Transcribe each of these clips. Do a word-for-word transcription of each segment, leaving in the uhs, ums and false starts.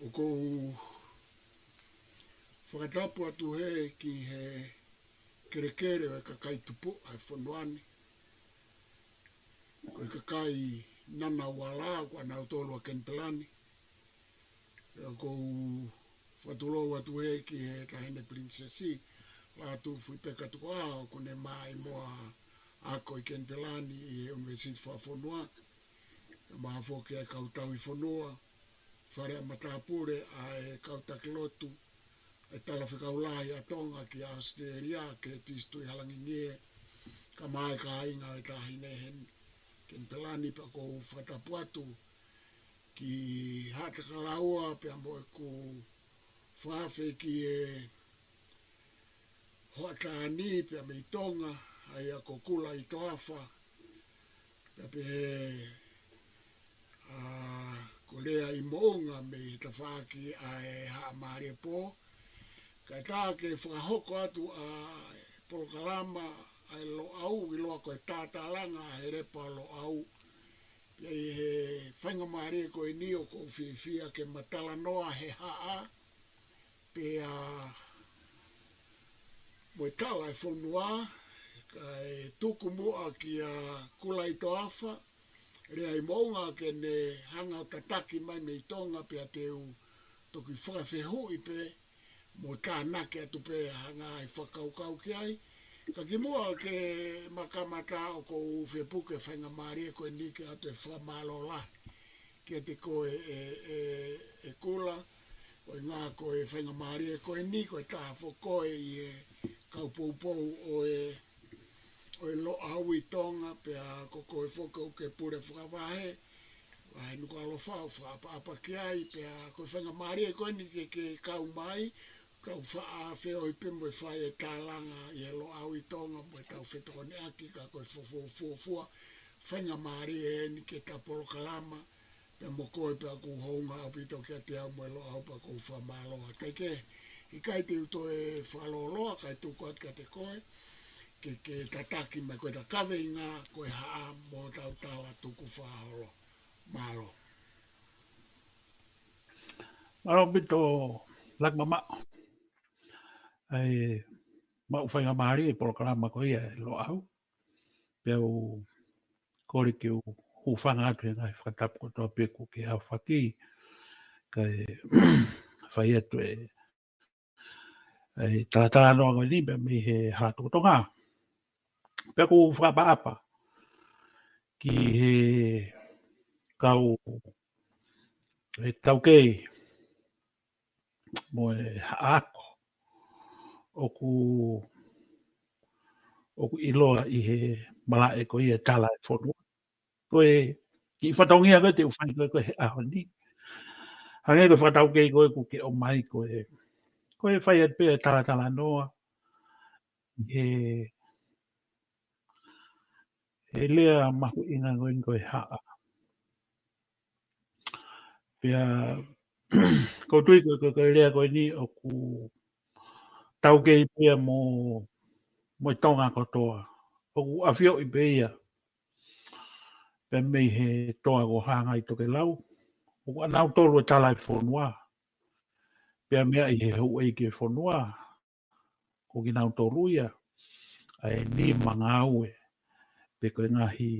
ʻOku ou fakatapu atu heni ki he kelekele ʻo e kakai tupuʻa ʻo e fonua ni. Ko e kakai Ngunnawal, ko kinautolu ʻa Kenipela ni. Pea ʻoku ou fakatulou atu heni ki he Taʻahine Pilinisesi Lātūfuipeka Tukuʻaho, ʻoku ne maʻu mo ha ako ʻi Kenipela ni ʻi he ʻUnivēsiti Fakafonua. Kae ʻumaʻā foki e kau tauhi fonua, fale ʻa matāpule ʻa e kau taki lotu, e Talafekau Lahi ʻa Tonga ki ʻAositelēlia, Curtis Tuʻihalangingie, kae ʻumaʻā e kāinga ʻo e Taʻahine heni Kenipela ni. Pea ʻoku ou fakatapu atu ki Haʻatakalaua, pea mo ʻeku fakaafe ki he hoʻatā ni pea mei Tonga, ʻa ia ko Kulaʻitoafa, pea pehē, ʻa, ko Leaʻimoʻunga mei he tafaʻaki ʻa e Haʻa Mālie Pō. Kae ʻatā ke fakahoko atu ʻa e polokalama ʻa e Loʻau, ʻiloa ko e Tātālanga ʻa e Lepa Loʻau. Pea ʻi he faingamālie ko eni ʻoku ou fiefia ke ma talanoa he haʻa, pea mo e tala ʻo e fonua, kae tuku muʻa kia Kulaʻitoafa Leaʻimoʻunga ke ne hanga ʻo tataki mai mei Tonga, pea te u toki fakafehuʻi pē mo tānaki atu pē ha ngaahi fakakaukau ki ai. Ka kimuʻa ke ma kamata, ʻoku ou fie puke e faingamālie ko eni ke ʻoatu e fakamālō lahi kiate koe ʻe, ʻe, ʻe Kula, koeʻuhinga ko e faingamālie ko eni, ko e taha foki koe ʻi he kau poupou ʻo e, ʻo e Loʻau ʻi Tonga, pea ko koe foki ʻoku ke pule fakavahe, Vahe Nukuʻalofa, ʻoku fakaʻapaʻapa ki ai, pea ko e faingamālie ko eni ke, ke kau mai, kau faʻa feohi pē mo e fai e tālanga ʻi he Loʻau ʻi Tonga mo ʻetau fetokoniʻaki, ka ko e fuofua, fuofua faingamālie eni ki heʻeta polokalama, pea mo koe pea ʻoku hounga ʻaupito kiate au mo e Loʻau, pea ʻoku ou fakamālō atu. Kae kehe, ʻikai te u toe fakalōloa, kae tuku atu kiate koe, ke, ke tataki mai ko ʻeta kaveinga, ko e haʻa mo hotau tala tukufakaholo. Mālō. Mālō ʻaupito, Lakimamaʻo. ʻA e maʻu faingamālie e polokalama ko ia ʻa e Loʻau. Pea u kole ke u hūfanga atu he ngaahi fakatapu kotoa pē kuo ke aofaki, kae fai atu e, e talatalanoa ko eni pea mei he Haʻa Tuʻi Tonga. Pea ʻoku ou fakaʻapaʻapa ki he kau, e taukei mo e haʻa ako ʻoku, ʻoku ʻiloa ʻi he malaʻe ko ia e tala ʻo e fonua. Ko e kiʻi fatongia ko ē te u fai ko ē ko ē he ʻaho ni. Hangē ko e fakataukei ko ē kuo ke ʻomai ko ē, ko e fai atu pē e talatalanoa he, he lea mahuʻinga ko eni ko e haʻa. Pea ʻoku ou tui ko e, ko e, ko e lea ko eni ʻoku taukei pē ia mo, mo e Tonga kotoa. ʻOku ʻafioʻi pē ia pea mei he toa ko Hāngai Tokelau, ʻoku ʻanautolu e tala ʻo e fonua, pea meʻa ʻi he houʻeiki ʻo e fonua, ko kinautolu ia ʻa e nima ngāue, pe ko e ngaahi,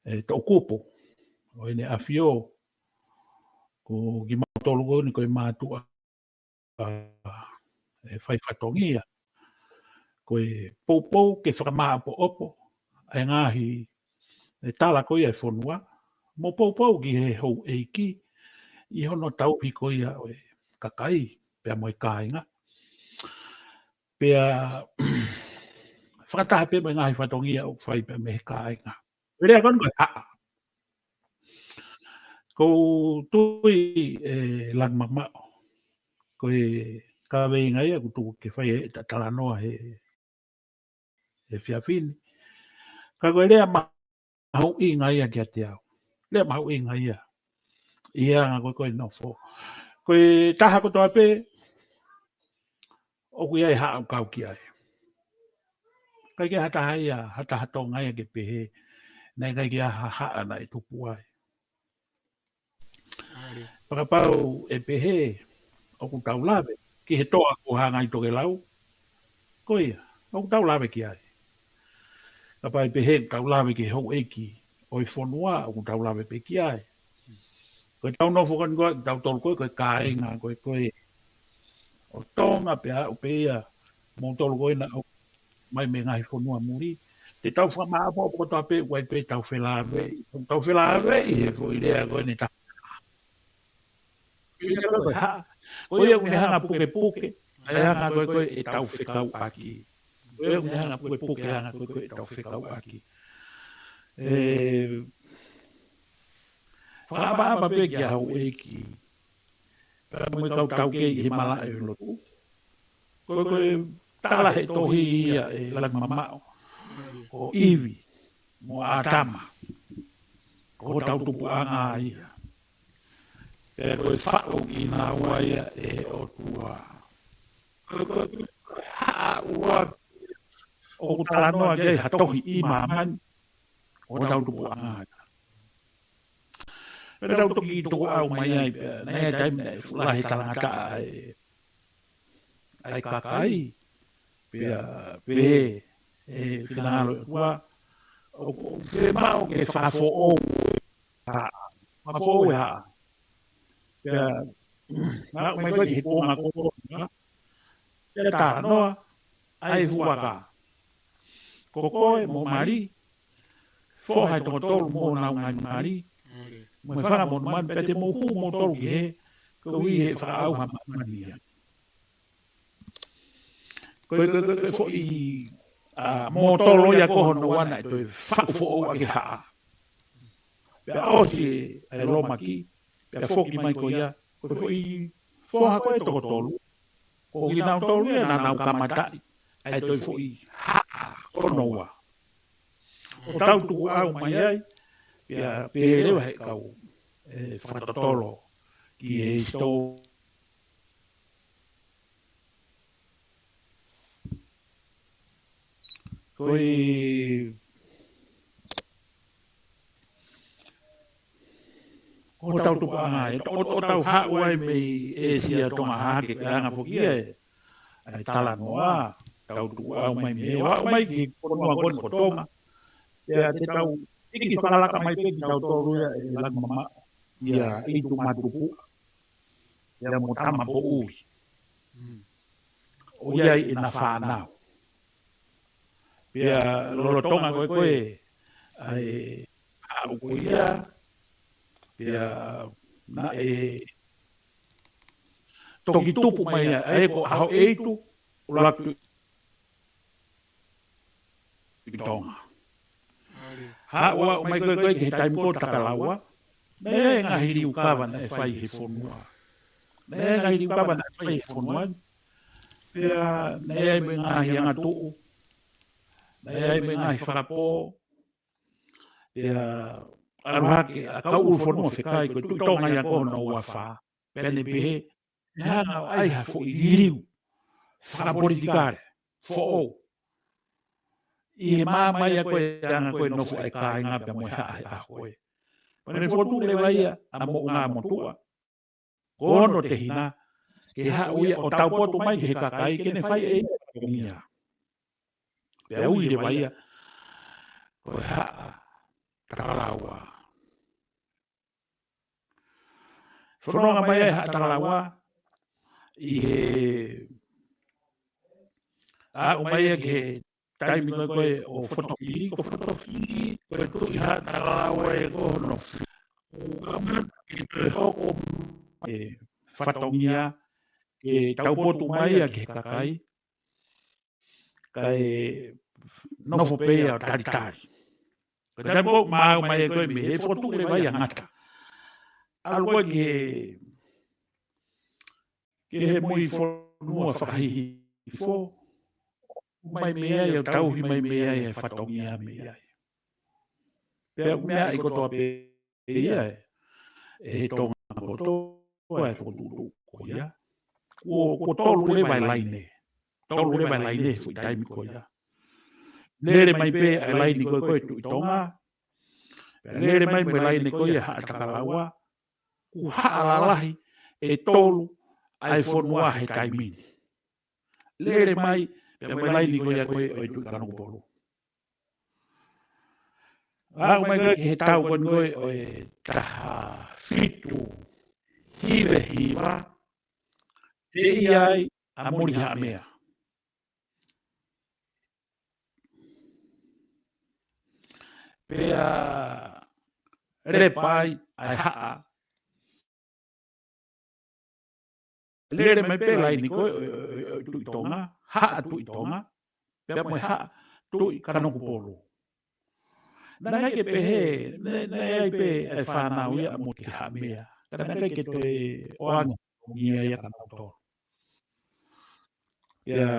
e, toʻukupu ʻo ʻEne ʻAfio, ko kimautolu ko eni ko e mātuʻa, ʻa e fai fatongia. Ko e poupou ke fakamāʻopoʻopo ʻa e ngaahi, e tala ko ia ʻo e fonua, mo poupou ki he houʻeiki ʻi hono tauhi ko ia ʻo e kakai, pea mo e kāinga. Pea fakataha pē mo e ngaahi fatongia ʻoku fai pē mei he kāinga. Lea ko eni ko e haʻa. ʻOku ou tui ʻe Lakimamaʻo, ko e kaveinga ia ʻoku tuku ke fai ai ʻeta talanoa he, he efiafi ni. Ka ko e lea mahuʻinga ia kiate au. Lea mahuʻinga ia ʻi he anga ko ē ko e nofo. Ko e taha kotoa pē ʻoku ʻi ai e haʻa ʻoku kau ki ai. ʻIkai ke ʻi ai ha taha ia, ha taha Tonga ia ke pehē naʻe ʻikai ke ʻi ai ha haʻa naʻe tupu ai. ʻA Fakapau ʻe pehē ʻoku tau lave ki he toa ko Hangai Tokelau, ko ia ʻoku tau lave ki ai. Kapau ʻe pehē ʻoku tau lave ki he houʻeiki ʻo e fonua, ʻoku tau lave pē ki ai. Ko e tau nofo ko eni ko ē, tau tolu ko ē, ko e kāinga ko ē ko ē ʻo Tonga, pea aʻu pē ia mo tolu ko ē naʻa ō mai mei he ngaahi fonua muli. Te tau fakamāʻopoʻopo kotoa pē, ʻoku ʻi ai pē ʻetau felāveʻi. Tau felāveʻi he foʻi lea ko eni, tau Ko ia ko e haʻa, ko ia ʻoku ne hanga pukepuke ʻa e anga ko ē ko ē ʻetau fekauʻaki. Ko ia ʻoku ne hanga pukepuke ʻa e anga ko ē ko ē ʻetau fekauʻaki. ʻE, fakaʻapaʻapa pē ki he houʻeiki, pea mo e kau taukei ʻi he malaʻe ʻo e lotu. Ko e, ko e tala he tohi ia ʻe Langi Mamaʻo, ko ʻIvi mo ʻĀtama, ko hotau tupuʻanga ia. Pea ko e faʻu kinaua ia ʻe he ʻOtua. Ko e, ko e, ko e haʻa ʻuluaki ʻoku talanoa ki ai ha tohi ʻi māmani, ko hotau tupuʻanga ia. Pea tau toki tukuʻau mai ai pea, naʻe ʻi ai e taimi naʻe fuʻu lahi e talangataʻa ʻa e, ʻa e kakai, pea pehē ʻe he finangalo ʻo e ʻOtua, ʻoku, ʻoku fiemaʻu ke fakafoʻou e haʻa, fakafoʻou e haʻa. Pea, naʻa nau ō mai ko ē ki he kuonga ko ē, pea talanoa ʻa e fuʻu vaka. Ko koe mo mali, foha ʻe toko tolu mo honau ngaahi mali, mo e fanga monumanu, pea te mou hū moutolu ki hē, koeʻuhi he fakaʻauha māmani ia. Ko e, ko e, ko e, ko e foʻi, ʻa, mōtolo ia ko hono ua naʻe toe faʻu foʻou ʻaki e haʻa. Pea ʻosi ʻa e lōmaki, pea foki mai ko ia, ko e foʻi foha ko ē ʻe toko tolu. Ko kinautolu ia naʻa nau kamataʻi ʻa e toe foʻi haʻa hono ua. ʻO tau tukuʻau mai ai, pea pehē leva ʻe he kau, ʻe, fakatotolo ki he hisitō-, ko e, ko hotau tupuʻanga ē, ʻo, ʻo, ʻo tau haʻu ai mei ʻĒsia Tonga Hahake, ko e anga foki ia ʻa e, ʻa e talanoa, tau tukuʻau mai mei, ʻo aʻu mai ki he fonua ko eni ko Tonga. Pea te tau hiki fakalaka mai pē kitautolu ia ʻe Langi Mamaʻo, ʻia ʻItumatupuʻa, pea mo Tamapoʻuli. Mm. ʻOku ʻi ai ʻena fānau. Pea lolotonga ko ē ko ē ʻa e haʻu ko ia, pea naʻe toki tupu mai ʻa e, ʻa e ko ʻAhoʻeitu, ʻUluaki Tuʻi Tonga. Haʻu ʻo aʻu mai ko ē ko ē ki he taimi ko ē ʻo Takalaua, naʻe ʻi ai e ngaahi liukava naʻe fai he fonua. Naʻe ʻi ai e ngaahi liukava naʻe fai he fonua ni. Pea naʻe ʻi ai mo e ngaahi angatuʻu, naʻe ʻi ai mo e ngaahi fakapō, pea ʻalu hake ʻa e kau ʻulu fonua fekai, ko e Tuʻi Tonga ia ko hono ua fā. Pea ne pehē, ne hanga ʻo ʻai ha foʻi liliu fakapolitikale foʻou ʻi he maama ia ko ē, anga ko ē e nofo ʻa e kāinga pea mo e haʻa he ʻaho ko ē. Pea ne fokotuʻu leva ia ʻa Moʻungāmotuʻa ko hono tehina, ke haʻu ia ʻo taupotu mai ki he kakai ke ne fai ʻe ia e fatongia. Pea ui leva ia ko e Haʻa Takalaua. Fononga mai ai e Haʻa Takalaua ʻi he, aʻu mai ia ki he taimi ko ē ko ē ʻo Fotofili, ko Fotofili, ko e Tuʻi Haʻa Takalaua ia ko hono fili. ʻO kamata ke toe hoko mai e fatongia ke taupotu mai ia ki he kakai, kae nofo pē ia ʻo talitali. Ko e taimi ko ē ʻoku ma aʻu mai ai ko ē mei hē, fokotuʻu leva ia ʻa Ngata. ʻAlu ko ē ki he, ki he moʻui fonua fakahihifo, mai mei ai ʻo tauhi mai mei ai e fatongia mei ai. Pea ʻoku meaʻi kotoa pē ia ʻe, ʻe he Tonga kotoa e fokotuʻutuʻu ko ia. Kuo, kuo tolu leva e laine. Tolu leva e laine he foʻi taimi ko ia. Lele mai pē ʻa e laine ko ē ko e Tuʻi Tonga. Pea lele mai mo e laine ko ia Haʻa Takalaua. ʻoku haʻa lalahi ʻe tolu ʻa e fonua he taimi ni. Lele mai pea mo e laini ko ia ko ē ʻo e Tuʻi Kanokupolu. Aʻu mai ko ē ki he taʻu ko eni ko ē ʻo e taha fitu hiva hiva, teʻia ai ʻa Mulihaʻamea. Pea lepa ai ʻa e haʻa. Lele mai pē laini ko ē ʻo e, ʻo e, ʻo e Tuʻi Tonga, Haʻa Tuʻi Tonga, pea mo e Haʻa Tuʻi Kanokupolu. Naʻe ʻikai ke pehē, naʻe, naʻe ʻi ai pē ʻa e fānau ia ʻa Mulihaʻamea. Ka naʻe ʻikai ke toe ʻoange ia kia kinautolu. Pea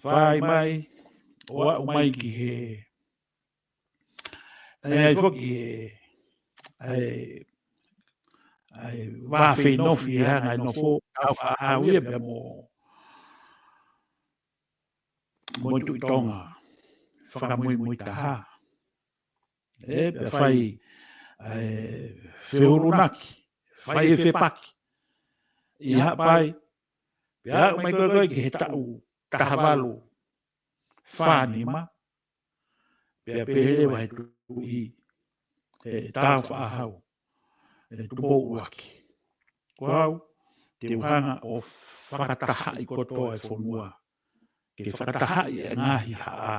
fai mai, ʻo aʻu mai ki he, naʻe ʻi ai foki he, ʻa e, ʻa e vā feinofi ʻi he anga e nofo, Tāufaʻāhau ia pea mo, mo e Tuʻi Tonga Fakamuimuitaha. ʻE, pea fai, ʻa e feʻuluaki, fai e fepaki ʻi Haʻapai, pea aʻu mai ko ē ko ē ki he taʻu taha valu fā nima, pea pehē leva he tuʻi, ʻe Tāufaʻāhau, ʻe Tupou ʻUluaki, ko au te u hanga ʻo fakatahaʻi kotoa e fonua, ke fakatahaʻi e ngaahi haʻa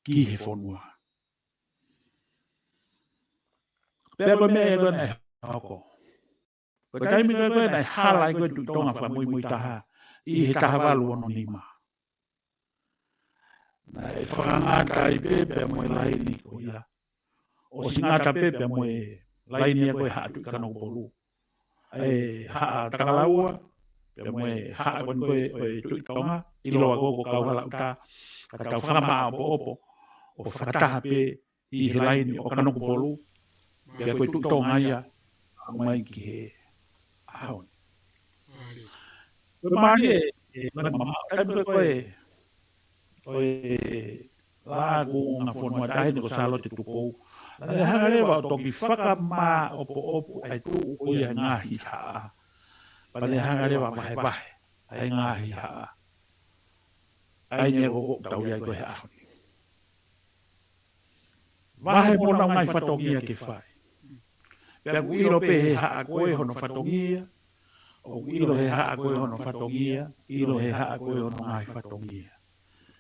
ki he fonua. Pea ko e meʻa ia ko ē naʻe hoko. Ko e taimi ko ē ko ē naʻe hala ai ko ē Tuʻi Tonga Fakamuimuitaha ʻi he taha valu ono nima. Naʻe fakangata ai pē pea mo e laini ko ia. ʻOsi ngata pē pea mo e laini ia ko ē Haʻa Tuʻi Kanokupolu. ʻA e Haʻa Takalaua, pea mo e haʻa ko eni ko ē ʻo e Tuʻi Tonga, ʻiloa ko ē ko Kauhalaʻuta, ka tau fakamāʻopoʻopo, ʻo fakataha pē ʻi he laini ʻo Kanokupolu, pea ko e Tuʻi Tonga ia, aʻu mai ki he ʻaho ni. Mālie. Ko e mālie, ʻe, mana mama, taimi ko ē, ko e, ʻo e lāunga fonua taʻahine ko Sālote Tupou. Naʻa ne hanga leva ʻo toki fakamāʻopoʻopo ʻa e tuʻu ko ia e ngaahi haʻa. Pea ne hanga leva ʻo vahevahe ʻa e ngaahi haʻa. ʻA eni ia ko ē ʻoku tau ʻi ai ko ē he ʻaho ni. Vahe mo honau ngaahi fatongia ke fai. Pea ʻoku ʻilo pē he haʻa ko ē hono fatongia, ʻoku ʻilo he haʻa ko ē hono fatongia, ʻilo he haʻa ko ē hono ngaahi fatongia.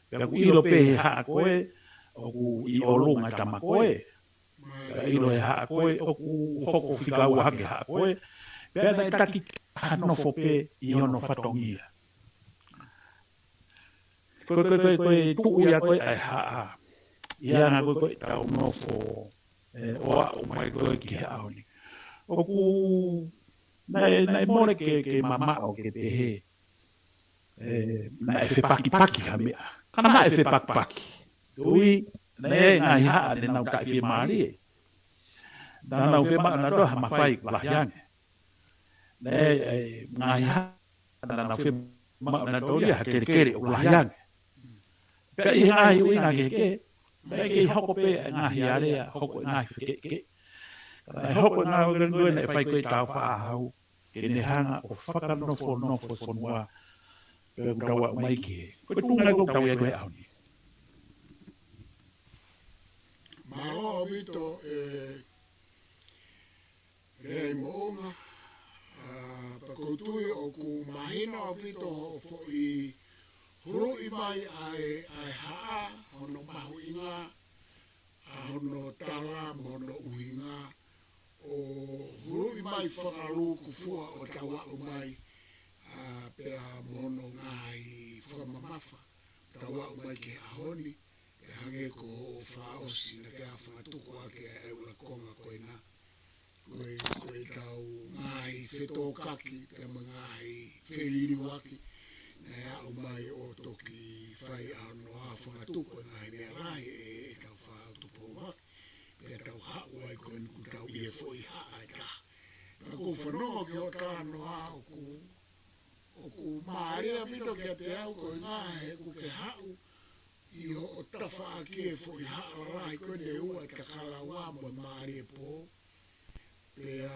Pea ʻoku ʻilo pē he haʻa ko ē ʻoku ʻi ʻolunga e tama ko ē. Pea ʻilo he haʻa ko ē ʻoku hoko fika ua hake haʻa ko ē. Pea naʻe taki ha nofo pē ʻi hono fatongia. Ko e, ko e, ko e, ko e tuʻu ia ko ē ʻa e haʻa. ʻI he anga ko ē ko ē ʻetau nofo, ʻe, ʻo aʻu mai ko ē ki he ʻaho ni. ʻOku, naʻe, naʻe mole ke, ke mamaʻo ke pehē. ʻE, naʻe fepakipaki ha meʻa. Ka naʻe fepakipaki. Ui, naʻe ngaahi haʻa ne nau taʻefiemālie. Naʻa nau fiemaʻu nautolu ha mafai lahi ange. Naʻe, ʻe, ngaahi haʻa naʻa nau fiemaʻu nautolu ia ha kelekele ʻoku lahi ange. Pea ʻi he ngaahi ʻuhinga kehekehe, naʻe kei hoko pē e ngaahi alea, hoko e ngaahi fekeʻikeʻi. Naʻe hoko e ngaahi ʻuhinga ko ē naʻe fai ko ē ʻe Tāufaʻāhau, ke ne hanga ʻo fakanofonofo e fonua, pea ʻoku tau aʻu mai ki he. Ko e tuʻunga ia ʻoku tau ʻi ai ko ē he ʻaho ni. Mālō ʻaupito, ʻe, Lea ʻi Moʻunga, ʻa, pea ʻoku ou tui ʻoku mahino ʻaupito hoʻo foʻi huluʻi mai ʻa e, ʻa e haʻa, hono mahuʻinga, ʻa hono tala mo hono ʻuhinga, ʻo huluʻi mai fakalūkufua ʻo tau aʻu mai, ʻa, pea mo hono ngaahi fakamamafa, tau aʻu mai ki he ʻaho ni, pea hangē ko hoʻo fakaʻosi naʻa ke hanga ʻo fakatuku ʻaki ʻa e ʻuluaki konga ko ena. Ko e, ko ʻetau ngaahi fetōkaki, pea mo e ngaahi feliliuaki, naʻe aʻu mai ʻo toki fai ʻa hono ʻā fakatuku e ngaahi meʻa lahi ʻe, ʻe Tāufaʻāhau Tupou ʻUluaki, pea tau haʻu ai ko eni kuo tau ʻi he foʻi haʻa ʻe taha. Pea ʻoku ou fanongo ki hoʻo talanoa ʻoku, ʻoku mālie ʻaupito kiate au ko e ngaahi he ʻoku ke haʻu, ʻi hoʻo tafaʻaki e foʻi haʻa lalahi ko eni ʻe ua, Takalaua mo e Māliepō. Pea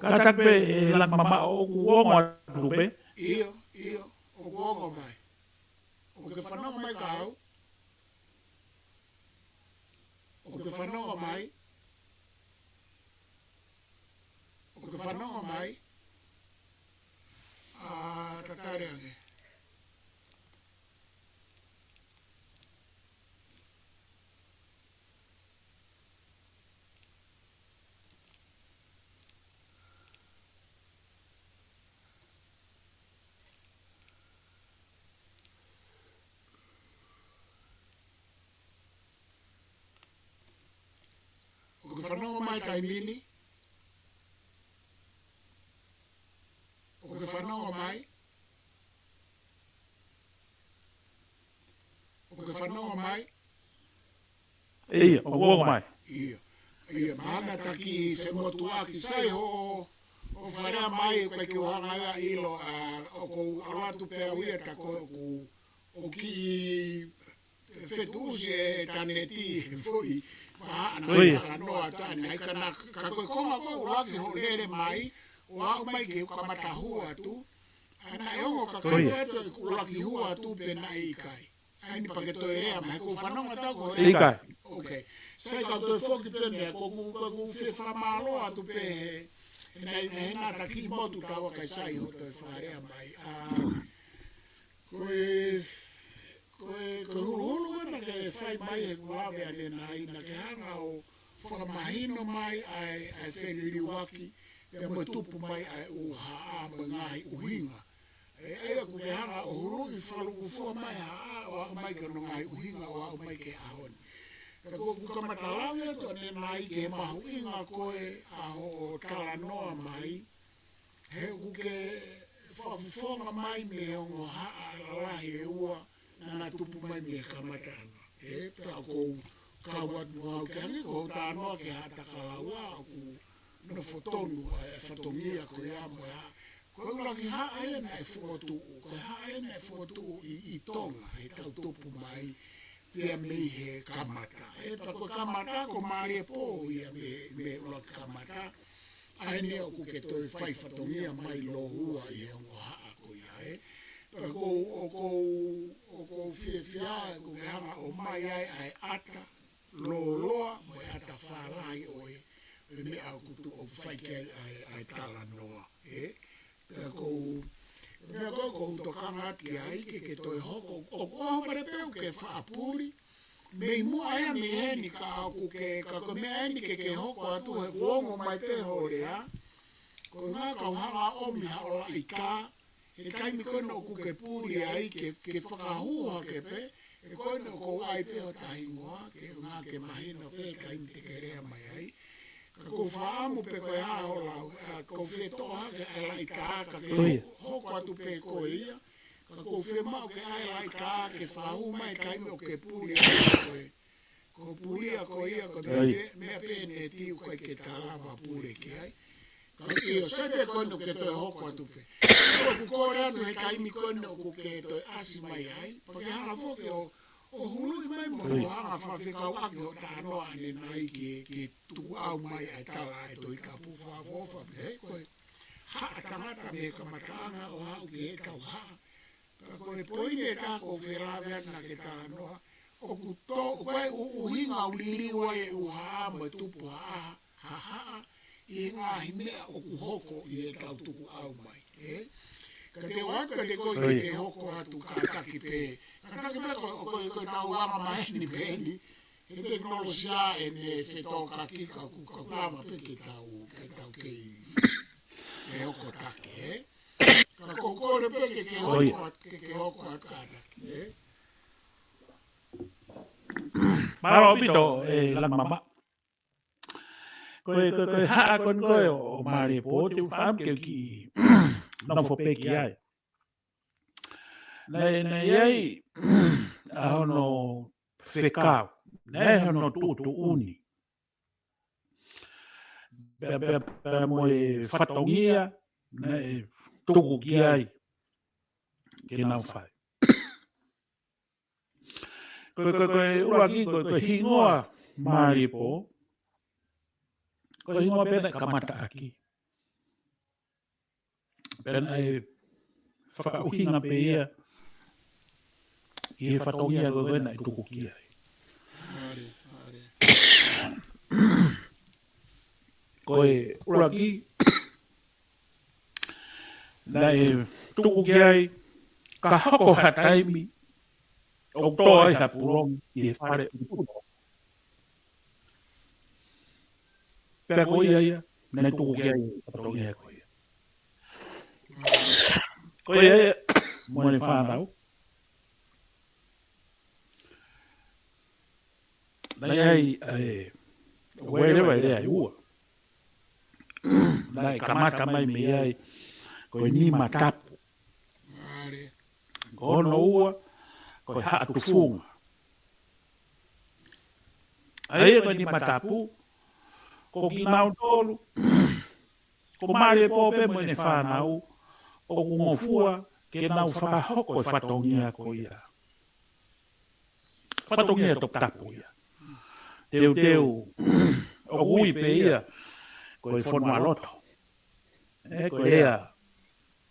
Kātaki pē ʻe Langamamaʻo ʻoku ongo atu pē. ʻIo, ʻio, ʻoku ongo mai. ʻOku ke fanongo mai kia au? ʻOku ke fanongo mai? ʻOku ke fanongo mai? ʻA, tatali ange. ʻOku ke fanongo mai taimi ni? ʻOku ke fanongo mai? ʻOku ke fanongo mai? ʻIo, ʻoku ongo mai. ʻIo. ʻIo, mahalo naʻa ta kiʻi femotuʻaki sai hoʻo, hoʻo fakalea mai, ʻoku ʻikai ke u hanga ʻo ʻilo, ʻa, ʻoku ou ʻalu atu pē au ia, tā ko ē ʻoku, ʻoku kiʻi fetuʻusi e ʻinitaneti he foʻi vahaʻa naʻa ʻIo. Talanoa atu ai, ka naʻe, ka ko e konga ko ē ʻuluaki hoʻo lele mai, ʻo aʻu mai ki he kamata hū atu, ʻa naʻe ongo ka Ko ia. Kātoa atu e ʻuluaki hū atu pe naʻe ʻikai. ʻA eni pea ke toe lea mai, he ʻoku ou fanongo atu au ko e ʻIkai. Okay. Sai, ka u toe foki pē meʻa, ko ʻeku, ko ʻeku fie fakamālō atu pē he, he naʻe, he naʻa ta kiʻi motu taua kae sai hoʻo toe fakalea mai. ʻA, ko e, ko e, ko e huluhulu ʻana ke fai mai he kuave ʻanenai, naʻa ke hanga ʻo fakamahino mai ʻa e, ʻa e feliliuaki, pea mo e tupu mai ʻa e ʻū haʻa mo e ngaahi ʻuhinga. ʻE, ʻa ia ʻoku ke hanga ʻo huluʻi fakalūkufua mai haʻa ʻo aʻu mai ki hono ngaahi ʻuhinga ʻo aʻu mai ki he ʻaho ni. Pea ko ʻeku kamata lave atu ʻanenai ki he mahuʻinga ko ē ʻa hoʻo talanoa mai, he ʻoku ke fakafofonga mai mei he ongo haʻa lalahi ʻe ua naʻa na tupu mai mei he kamataʻanga. ʻE, pea ʻoku ou kau atu mo au ke hangē ko hoʻo talanoa ki he Haʻa Takalaua, ʻoku nofo tonu ʻa e fatongia ko ia mo e haʻa. Ko e ʻuluaki haʻa ia naʻe fokotuʻu, ko e haʻa ia naʻe fokotuʻu ʻi, ʻi Tonga, he tau tupu mai, pea mei he kamata. ʻE, pea ko e kamata, ko Māliepō ia mei, mei he ʻuluaki kamata. ʻA eni ʻoku ke toe fai fatongia mai lōua ʻi he ongo haʻa ko ia, ē. Pea ʻoku ou, ʻoku ou, ʻoku ou fiefia, ʻoku ke hanga ʻo ʻomai ai ʻa e ʻata, lōloa, mo e ʻata fālahi ʻo e, ʻo e meʻa ʻoku tu-, ʻoku fai ki ai ʻa e, ʻa e talanoa, ē. Pea ʻoku ou, meʻa ko ē ʻoku ou tokanga ki ai ke, ke toe hoko, ʻoku ʻohovale pē ʻoku ke faʻa puli, mei muʻa ia mei heni ka ʻoku ke, ka ko e meʻa eni ke, ke hoko atu he ʻoku ongo mai pē hoʻo lea. Ko e ʻuhinga ka u hanga ʻo ʻomi haʻo laʻitā, he taimi ko ena ʻoku ke puli ai ke, ke fakahū hake pē, he ko ena ʻoku ou ʻai pē hota hingoa, ke ʻuhinga ke mahino pē taimi te ke lea mai ai. Ka ʻoku ou fakaʻamu pē ko e hā hoʻo lau, ʻa, ʻoku ou fie toʻo hake ʻa e laʻitā, ka ke Ko ia. hoko, hoko atu pē ko ia. Ka ʻoku ou fiemaʻu ke ʻai laʻitā ke fakahū mai taimi ʻoku ke puli ai ko e. Ko e puli ia ko ia, ko e meʻa Ai. pē, meʻa pē ʻe neti ʻoku ʻikai ke ta lava pule ki ai. Ka ʻio, sai pē ko ena ʻoku ke toe hoko atu pē. ʻOku ou kole atu he taimi ko ena ʻoku ke toe ʻasi mai ai. Pea ke hanga foki ʻo, ʻo huluʻi mai mo Ai. ʻo hanga fefekauʻaki hoʻo talanoa ʻanenai ke, ke tukuʻau mai ʻa e tala ʻa e Tohi Tapu fakaʻofoʻofa pē, he ko e haʻa tangata mei he kamataʻanga ʻo aʻu ki he tau haʻa. Ka ko e poini ʻe taha ʻoku ou fie lave atu naʻa ke talanoa, ʻoku tō, ko e ʻu-, ʻuhinga ʻoku liliu ai e ʻū haʻa mo e tupu haʻa, haʻa, ʻi he ngaahi meʻa ʻoku hoko ʻi he tau tukuʻau mai, ē? Ka te u ʻoatu kiate koe ke, Oi. ke hoko atu kātaki pē. Kātaki pē ko, ko, ko e tau anga maheni pē eni. He tekinolosia ʻene fetōkaki ka ʻoku, ka ʻoku lava pē ke tau, ke tau kei fehokotaki, ē? Ka ʻoku ou kole pē ke, ke Oi. hoko atu, ke, ke hoko atu kātaki, ē? Mālō ʻaupito, ē, Langamamaʻo. Ko e, ko e, ko e haʻa ko eni ko ē ʻo, ʻo Māliepō, te u fakaʻamu ke u kiʻi nofo pē ki ai. Naʻe, naʻe ʻi ai ʻa hono fekau, naʻe hono tuʻutuʻuni. Pea, pea, pea mo e fatongia, naʻe tuku ki ai ke nau fai. Ko, ko, ko e ʻuluaki, ko, ko e hingoa Māliepō, ko e hingoa pē naʻe kamata ʻaki. Pea naʻe fakaʻuhinga pē ia ʻi he fatongia ko ē naʻe tuku ki ai. Ko e ʻuluaki, naʻe tuku ki ai ka hoko ha taimi ʻoku tō ai ha pūlongi ʻi he fale ʻo e putu. Pea ko ia ia, naʻe tuku ki ai e fatongia ko ia. Ko ia ia, mo ʻene fānau. Naʻe ʻi ai, ē, ʻoku ʻi ai leva e lea ʻe ua. Naʻe kamata mai mei ai, ko e nima tapu. Ko hono ua, ko e haʻa tufunga. ʻA ia ko e nima tapu, ko kinautolu, ko Maliepō pē mo ʻene fānau, ʻoku ngofua ke nau fakahoko e fatongia ko ia. Fatongia toputapu ia. Teuteu, ʻoku ui pē ia, ko e fonualoto. Ē, ko ia,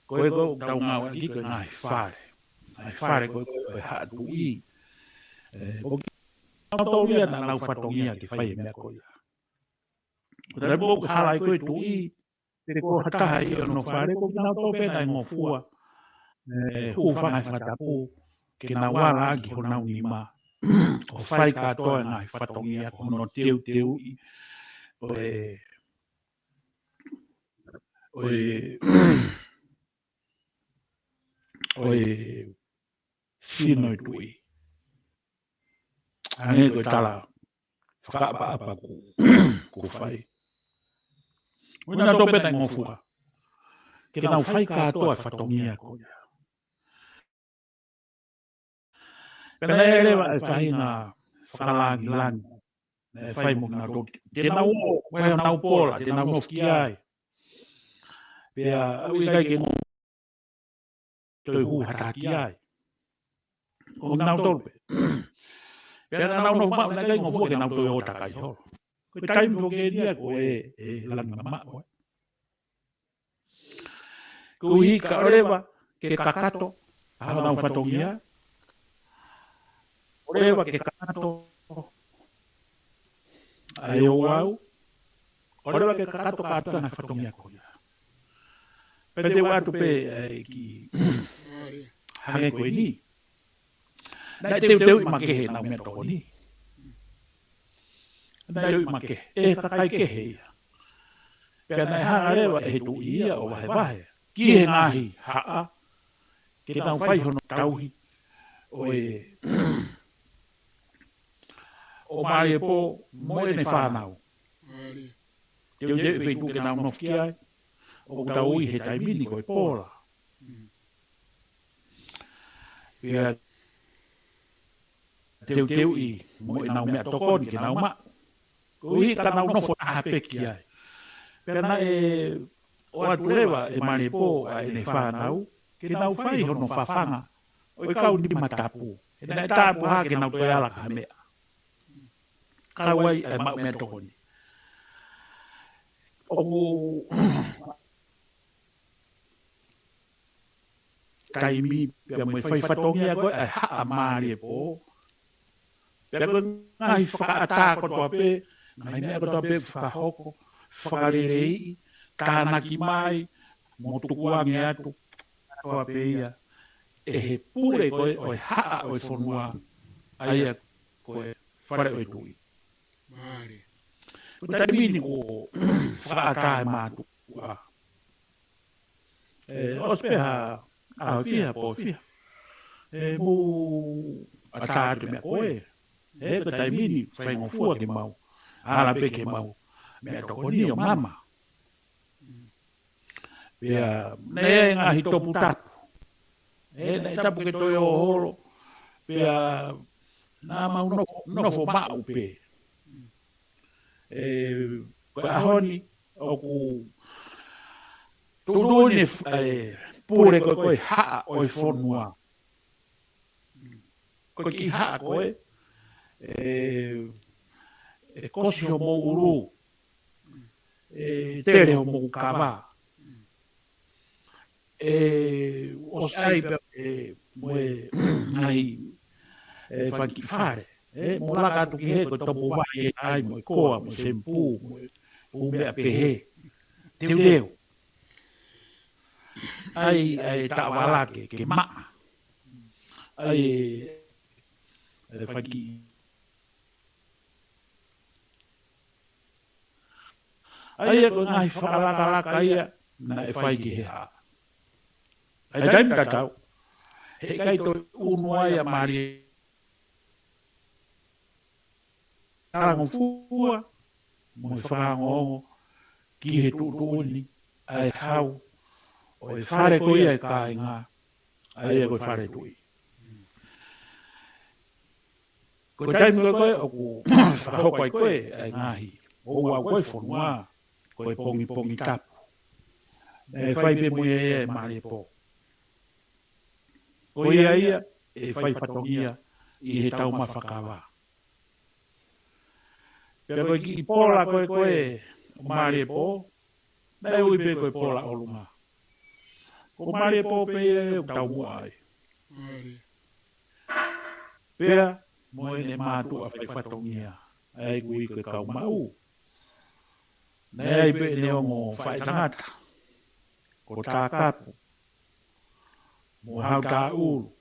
ko e ko ʻetau ngāueʻaki ko e ngaahi fale. Ngaahi fale ko e, ko e haʻa tuʻi. Ē, ʻoku kinautolu ia naʻa nau fatongia ke fai e meʻa ko ia. Ko e taimi ʻoku hala ai ko e tuʻi, pe ko ha taha ʻi hono fale, ko kinautolu pē naʻe ngofua. Ē, hūfanga he fakatapu, ke nau ala ʻaki honau nima. ʻO fai kātoa e ngaahi fatongia ko hono teuteuʻi ʻo e, ʻo e, ʻo e sino e tuʻi. Hangē ko e tala fakaʻapaʻapa ʻoku, ʻoku fai. Ko kinautolu pē naʻe ngofua ke nau fai kātoa e fatongia ko ia. Pea naʻe leva e faʻahinga fakalāngilangi naʻe fai mo kinautolu. Te nau ō, ko e honau pola, te nau nofo ki ai. Pea ʻoku ʻikai ke ngofua toe hū ha taha ki ai. ʻO kinautolu pē. Pea naʻa nau nofo maʻu, naʻe ʻikai ngofua ke nau toe ō takai holo. Ko e taimi foki eni ia ko e, e langi mamaʻo, ē. Koeʻuhi ka ʻoleva ke kakato ʻa honau fatongia. ʻOleva ke kakato ʻa e ouau. ʻOleva ke kakato kātoa e ngaahi fatongia ko ia. Pea te u ʻoatu pē, ē, ki hangē ko eni. Naʻe teuteuʻi makehe ʻenau meʻatokoni. Naʻe teuʻi makehe ʻe he kakai kehe ia. Pea naʻe hanga leva ʻe he tuʻi ia ʻo vahevahe ki he ngaahi haʻa, ke nau fai hono tauhi ʻo e, ʻo Maliepō mo ʻene fānau. Teuteu e feituʻu ke nau nofo ki ai, ʻoku tau ui he taimi ni ko e pola. Pea teuteuʻi mo ʻenau meʻatokoni ke nau maʻu. Koeʻuhi ka nau nofo taha pē ki ai. Pea naʻe ʻoatu leva ʻe Maliepō ʻa ʻene fānau, ke nau fai hono fafanga ʻo e kau nima tapu. He naʻe tapu hake ke nau toe ala ki ha meʻa. Kau ai ʻa e maʻu meʻatokoni. ʻOku taimi pea mo e fai fatongia ko ē ʻa e haʻa Maliepō. Pea ko e ngaahi fakaʻatā kotoa pē, ngaahi meʻa kotoa pē fakahoko, fakaleleiʻi, tānaki mai, mo tukuange atu, kotoa pē ia ʻe he pule ko ē ʻo e haʻa ʻo e fonua, ʻa ia ko e fale ʻo e tuʻi. Ko e taimi ni kuo fakaʻatā e mātuʻa. ʻE, ʻosi pē ha ʻaho ʻe fiha, pō ʻe fiha, ʻe mou ʻatā atu e meʻa ko ē. ʻE, ko e taimi ni faingofua ke mau ala pē ke mau meʻatokoni ʻo mama. Pea naʻe ngaahi toputapu. ʻE, naʻe tapu ke toe ō holo. Pea naʻa mau nofo, nofo maʻu pē. ʻE, ko e ʻaho ni, ʻoku tuʻutuʻuni e f-, e pule ko ē, ko e haʻa ʻo e fonua. Ko e kiʻi haʻa ko ē, ʻe, ʻe kosi homou ʻulu, ʻe tele homou kava. ʻe ʻosi ʻai pē ʻe mo e ngaahi ʻe fanga kiʻi fale. ʻE mo laka atu ki he ko e topu vai ʻe ʻai mo e koa, mo e sempū, mo e ʻū meʻa pehē. Teuteu. ʻAi, ʻai taʻavalake, ke maʻa. ʻAi, ʻe fanga kiʻi ʻA ia ko e ngaahi fakalakalaka ia naʻe fai ki he haʻa. ʻA ia taimi tatau, heʻikai toe ʻunu ai ʻa Malie Talangofua mo e fakaongoongo ki he tuʻutuʻuni ʻa e hau ʻo e fale ko ia ʻa e kāinga, ʻa ia ko e fale tuʻi. Ko e taimi ko ē ʻoku fakahoko ai ko ē ʻa e ngaahi ouau ko ē ʻo e fonua, ko e pongipongi tapu. Naʻe fai pē mo ia ʻe Malie Pō. Ko ia ia ʻe fai fatongia ʻi he taumafa kava. Pea ko e kiʻi pola ko ē ko ē ʻo Malie Pō, naʻe ui pē ko e pola ʻolunga. Ko Malie Pō pē ia ʻoku taumuʻa ai. Pea mo ʻene mātuʻa fai fatongia, ʻa ia ʻoku ui ko e Kaumaʻu. Naʻe ʻi ai pē ʻene ongo faʻētangata, ko Tākapu mo Hautaʻulu.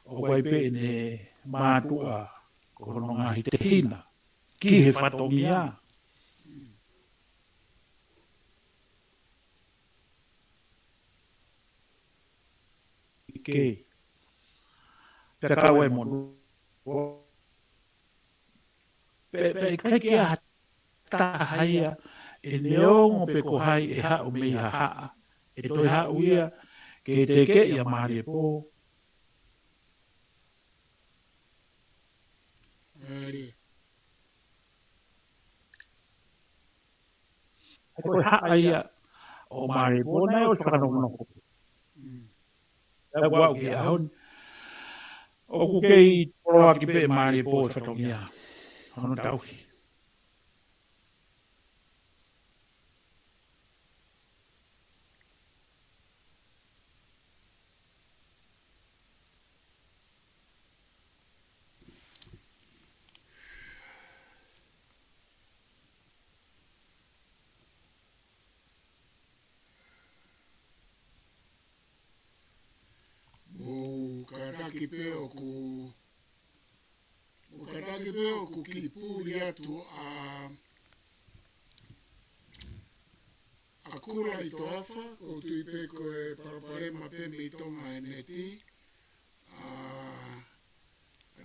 ʻOku ʻi ai pē ʻene mātuʻa ko hono ngaahi tehina ki he fatongia. Ke tatau ai mo nu pe pe kai ke ha taha ia ʻe neongo pe ko hai ʻe haʻu mei ha haʻa, ʻe toe haʻu ia ke tekeʻi ʻa Malie Pō. Ko e haʻa ia ʻo Malie Pō naʻe ʻosi fakanofonofo. Pea ʻoku aʻu ki he ʻaho ni, ʻoku kei poloaki pē ʻe Malie Pō e fatongia hono tauhi. Mou kātaki pē ʻoku, mou kātaki pē ʻoku kiʻi puli atu ʻa, ʻa Kula ʻi Toafa, ʻoku ou tui pē ko e palopalema pē mei Tonga e neti. ʻA,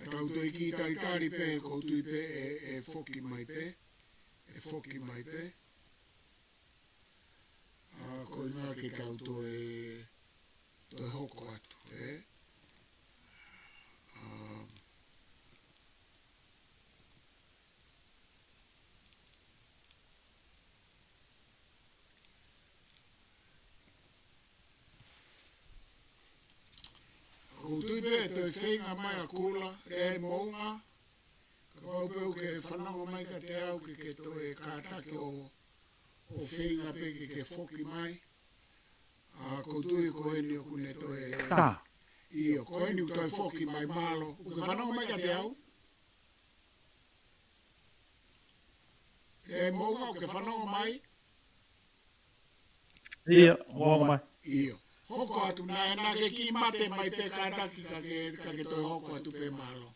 ʻe tau toe kiʻi talitali pē, ʻoku ou tui pē ʻe, ʻe foki mai pē, ʻe foki mai pē. ʻA, ko e ʻuhinga ke tau toe, toe hoko atu, ē? ʻA, ʻoku ou tui pē ʻe toe feinga mai ʻa Kula, ʻe moʻunga, kapau pē ʻoku ke fanongo mai kiate au ke ke toe kātaki ʻo, ʻo feinga pē ke ke foki mai. ʻA, ʻoku ou tui ko eni ʻoku ne toe. Ka. ʻIo, ko eni ʻoku toe foki mai mālō. ʻOku ke fanongo mai kiate au? ʻE moʻunga ʻoku ke fanongo mai? ʻIo, ʻoku ou mai. ʻIo. Hoko atu naʻe, naʻa ke kiʻi mate mai pē kātaki ka ke, ka ke toe hoko atu pē mālō.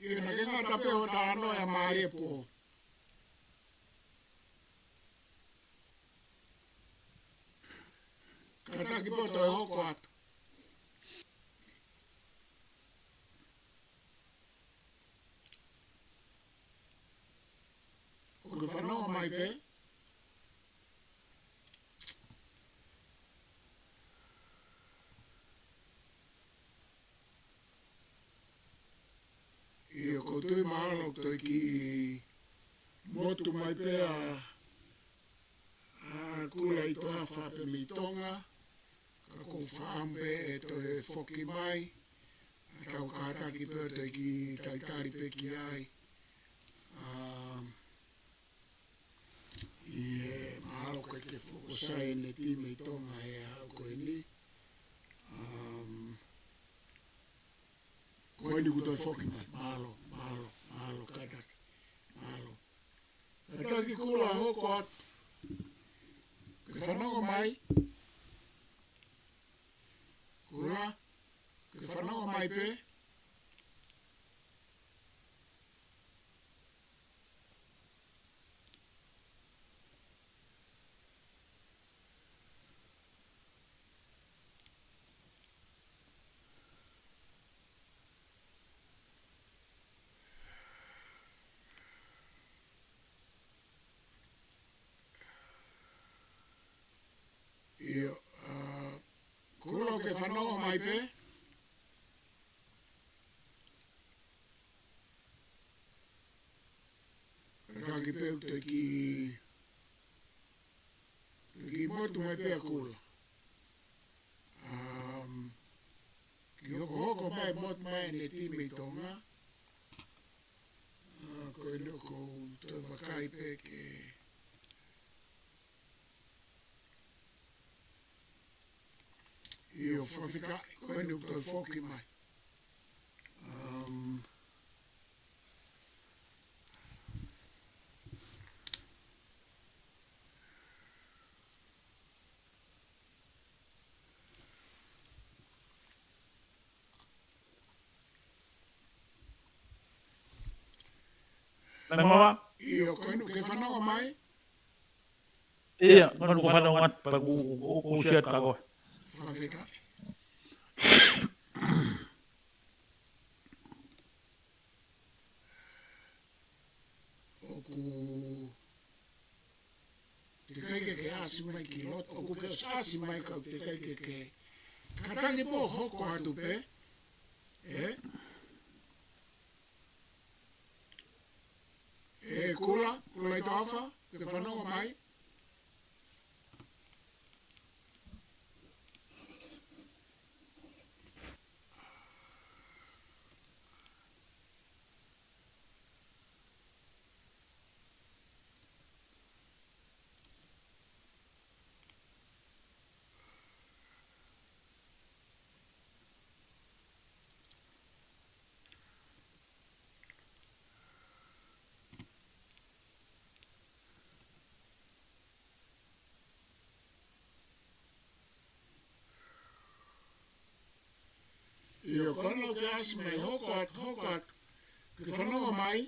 ʻIo, naʻa ke ngata pē ʻo talanoa ʻa Malie Pō. Kātaki pē ʻo toe hoko atu. ʻOku ke fanongo mai pē? ʻIo, ʻoku ou tui mahalo ʻoku toe kiʻi motu mai pē ʻa, ʻa Kula ʻi Toafa pē mei Tonga, ka ʻoku ou fakaʻamu pē ʻe toe foki mai, ʻa tau kātaki pē ʻo toe kiʻi talitali pē ki ai. ʻA, ʻIo, mahalo ko e ke fokosai ne timi ʻi Tonga he ʻaho ko eni. Um, ko eni kuo toe foki mai. Mahalo, mahalo, mahalo, kātaki. Mahalo. Kātaki Kula, hoko atu. Ke fanongo mai. Kula, ke fanongo mai pē. ʻIo, ā, Kula, ke fanongo mai pē. Kātaki pē ʻoku toe kiʻi, toe kiʻi motu mai pē ʻa Kula. Um, kiʻi hokohoko mai, motu mai ʻene timi ʻi Tonga. Ā, ko eni ʻoku ou toe vakai pē ke ʻIo, fakafetaʻi, ko eni ʻoku toe foki mai. Um, Nangoma? ʻIo, ko eni ʻoku ke fanongo mai? ʻIo, ko eni kuo u fanongo atu pea kuo u, u, u, u share atu kia koe. Fakafetaʻi. ʻOku teʻeki ke ke ʻasi mai ki loto, ʻoku ke ʻosi ʻasi mai ka ʻoku teʻeki ke ke. Kātaki pē ʻo hoko atu pē. Ē? Ē, Kula, Kula ʻi Toafa, ke fanongo mai. ʻIo, ko eni ʻoku ke ʻasi mai, hoko atu, hoko atu. Ke fanongo mai.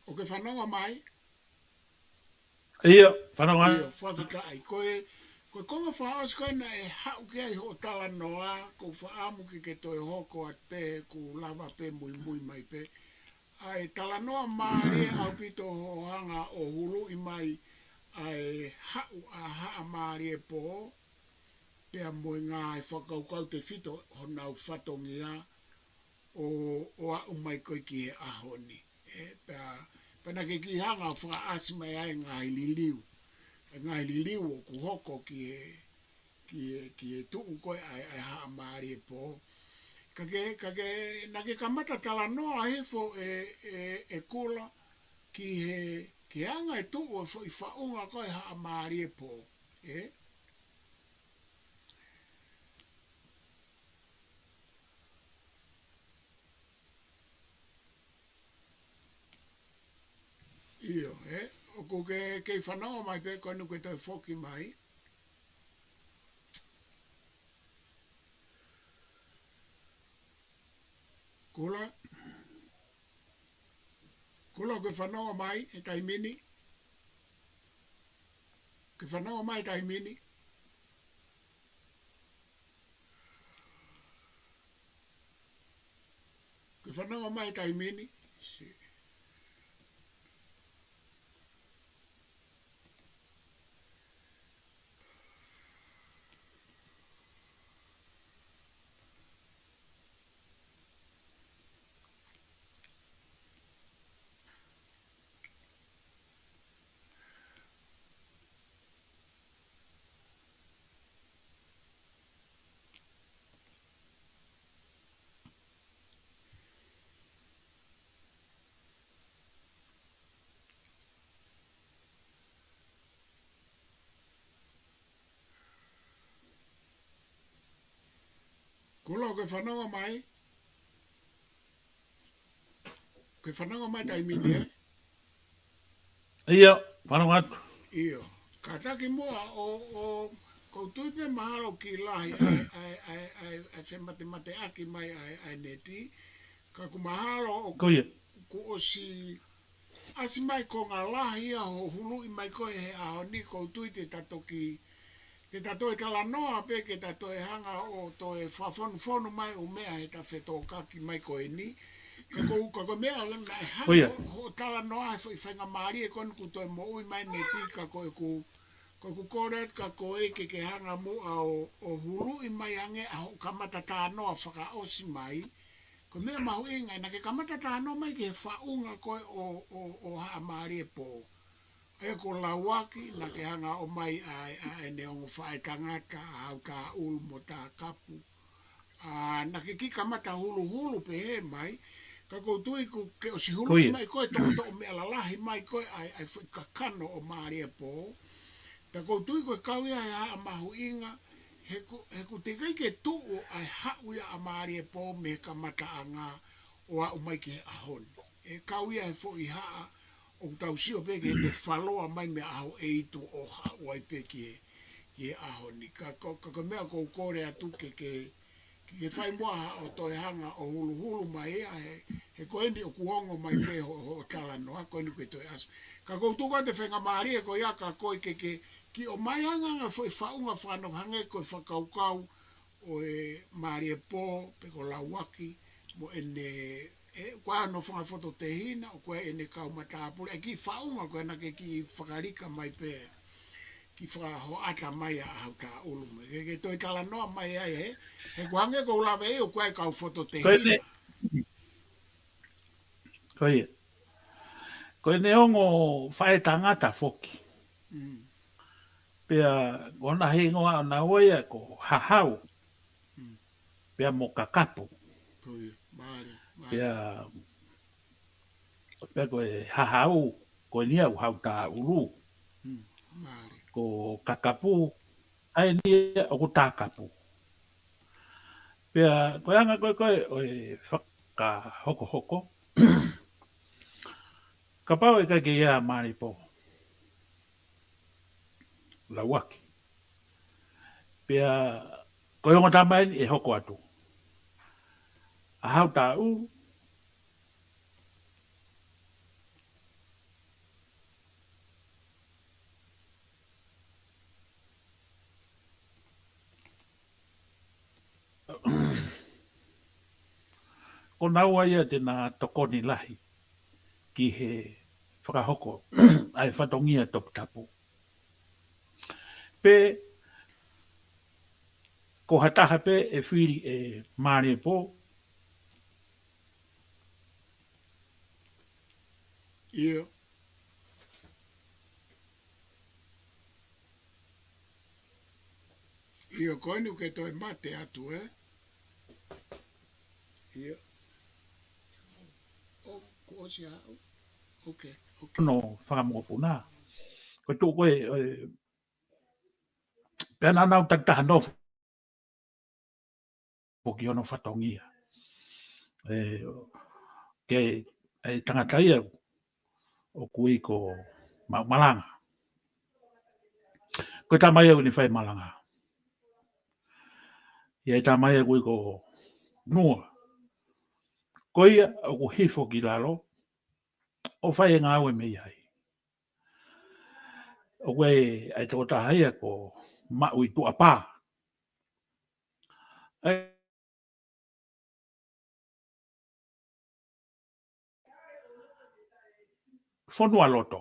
ʻOku ke fanongo mai? ʻIo, fanongo mai. ʻIo, fakafetaʻi. Ko e, ko e konga fakaʻosi ko ē naʻe haʻu ki ai hoʻo talanoa, ʻoku ou fakaʻamu ke ke toe hoko atu pē, ʻoku lava pē muimui mai pē. ʻA e talanoa mālie ʻaupito hoʻo hanga ʻo huluʻi mai ʻa e haʻu ʻa Haʻamāliepō, pea mo e ngaahi fakakaukau tefito honau fatongia ʻo, ʻo aʻu mai ko ē ki he ʻaho ni. Ē, pea, pea naʻa ke kiʻi hanga ʻo fakaʻasi mai ai e ngaahi liliu. E ngaahi liliu ʻoku hoko ki he, ki he, ki he tuʻu ko ē ʻa e, ʻa e Haʻamāliepō. Ka ke, ka ke, naʻa ke kamata talanoa hifo ē, ē, ē Kula, ki he, ki he anga e tuʻu e foʻi faʻunga ko ē Haʻamāliepō. Ē? ʻIo, ē? ʻOku ke, ke fanongo mai pē ko eni ʻoku ke toe foki mai. Kula. Kula, ʻoku ke fanongo mai he taimi ni? Ke fanongo mai he taimi ni? Ke fanongo mai he taimi ni? Ula, ke fanongo mai. Ke fanongo mai taimi ni, ē? ʻIo, fanongo atu. ʻIo. Kātaki muʻa ʻo, ʻo, ʻoku ou tui pē mahalo ʻoku lahi ʻa e, ʻa e, ʻa e, ʻa e, ʻa e fematemateʻaki mai ʻa e, ʻa e neti. Ka ʻoku mahalo ʻoku, Ko ia. ʻoku ʻosi ʻasi mai konga lahi ia hoʻo huluʻi mai ko ē he ʻaho ni, ʻoku ou tui te ta toki, te ta toe talanoa pē ke ta toe hanga ʻo toe fakafonufonu mai ʻū meʻa he ta fetōkaki mai ko eni. Ka ko, ka ko e meʻa naʻe hanga Ko ia. hoʻo, hoʻo talanoa he foʻi faingamālie ko eni kuo toe moʻui mai neti ka ko ʻeku, ko ʻeku kole atu ka ko e ke ke hanga muʻa ʻo, ʻo huluʻi mai ange ʻa hoʻo kamata talanoa fakaʻosi mai. Ko e meʻa mahuʻinga, naʻa ke kamata talanoa mai ki he faʻunga ko ē ʻo, ʻo, ʻo Haʻa Mālie Pō. ʻA ia ko Lauaki, naʻa ke hanga ʻo ʻomai ʻa, ʻa ʻene ongo faʻētangata, ʻa Hautā ʻUlu mo Takapu. ʻA, naʻa ke kiʻi kamata huluhulu pehē mai, ka ʻoku ou tui kuo ke ʻosi Ko huluʻi ia. mai ko ē toʻotoʻo meʻa lalahi mai ko ē ʻa e, ʻa e foʻi kakano ʻo Mālie Pō. Ka ʻoku ou tui ko e kau ia he haʻa mahuʻinga, he ʻoku, he ʻoku teʻeki ke tuʻu ʻa e haʻu ia ʻa Mālie Pō mei he kamataʻanga ʻo aʻu mai ki he ʻaho ni. ʻE kau ia he foʻi haʻa, ʻoku tau sio pē ki heʻene faloa mai mei he ʻaho ʻe hiva ʻo haʻu ai pē ki he, ki he ʻaho ni. Ka ko, ka ko e meʻa ʻoku ou kole atu ke, ke, ke, ke fai muʻa haʻo toe hanga ʻo huluhulu mai ia he, he ko eni ʻoku ongo mai pē hoʻo, hoʻo talanoa, ko eni ʻoku ke toe ʻasi. Ka ʻoku ou tuku atu e faingamālie ko ia ka ko e ke, ke, kiʻi ʻomai ange ʻa e foʻi faʻunga fano hangē ko e fakakaukau ʻo e Mālie Pō, pe ko Lauaki, mo ʻene, ʻe, ʻoku ʻi ai hono fanga fototehina, ʻoku ʻi ai ʻene kau matāpule, ʻa e kiʻi faʻunga ko ē naʻa ke kiʻi fakalika mai pē, kiʻi fakahoʻata mai ʻa Hautā ʻUlu mo. Ke, ke toe talanoa mai ai he, he ʻoku hangē ʻoku ou lave ʻi, ʻoku ʻi ai e kau Ko ʻene, fototehina. Ko ia. Ko ʻene ongo faʻētangata foki. Mm. Pea ko hona hingoa ʻoʻona ia ko Hahau. Mm. Pea mo Kakapu. Ko ia, mālie, mālie. Pea, pea ko e Hahau, ko eni ia ʻoku Hautā ʻUlu. Mm, mālie. Ko Kakapu, ʻa eni ia ʻoku Takapu. Pea, ko e anga ko ē ko ē ʻo e fakahokohoko. Kapau ʻe ʻikai ke ʻi ai ʻa Mālie Pō, Lauaki. Pea, ko e ongo tama eni ʻe hoko atu. ʻA Hautā ʻUlu, ko naua ia te na tokoni lahi ki he fakahoko ʻa e fatongia toputapu. Pe ko ha taha pē ʻe fili ʻe Mālie Pō. ʻIo. ʻIo, ko eni ʻoku ke toe mate atu, ē? ʻIo. ʻO, kuo ʻosi ʻaʻau. Ok, ok. Hono fanga mokopuna. Ko e tuʻu ko ē, ē, pea naʻa nau takitaha nofo ki hono fatongia. Ē, ke, ʻa e tangata ia ʻoku ui ko Maʻumalanga. Ko e tama ia ʻoku ne fai malanga. ʻI ai e tama ia ʻoku ui ko Nua. Ko ia ʻoku hifo ki lalo, ʻo fai e ngāue mei ai. ʻOku ʻi ai, ʻa e tokotaha ia ko Maʻu ʻi Tuʻapā. ʻA e fonualoto,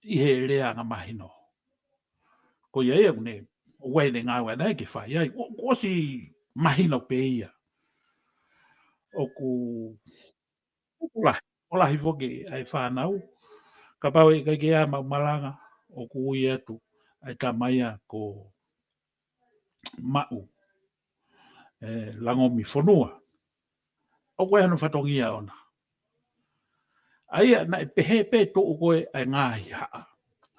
ʻi he lea anga mahino. Ko ia ia ʻoku ne, ʻoku ʻi ai ʻene ngāue ʻana ia ke fai ai, ʻo, ʻoku ʻosi mahino pē ia. ʻOku ʻOku lahi, ʻoku lahi foki ʻa e fānau. Kapau ʻe ʻikai ke ʻi ai ʻa Maʻumalanga, ʻoku ui atu ʻa e tama ia ko Maʻu, ē, Langomifonua. ʻOku ʻi ai hono fatongia ʻona. ʻA ia naʻe pehē pē tuʻu ko ē ʻa e ngaahi haʻa.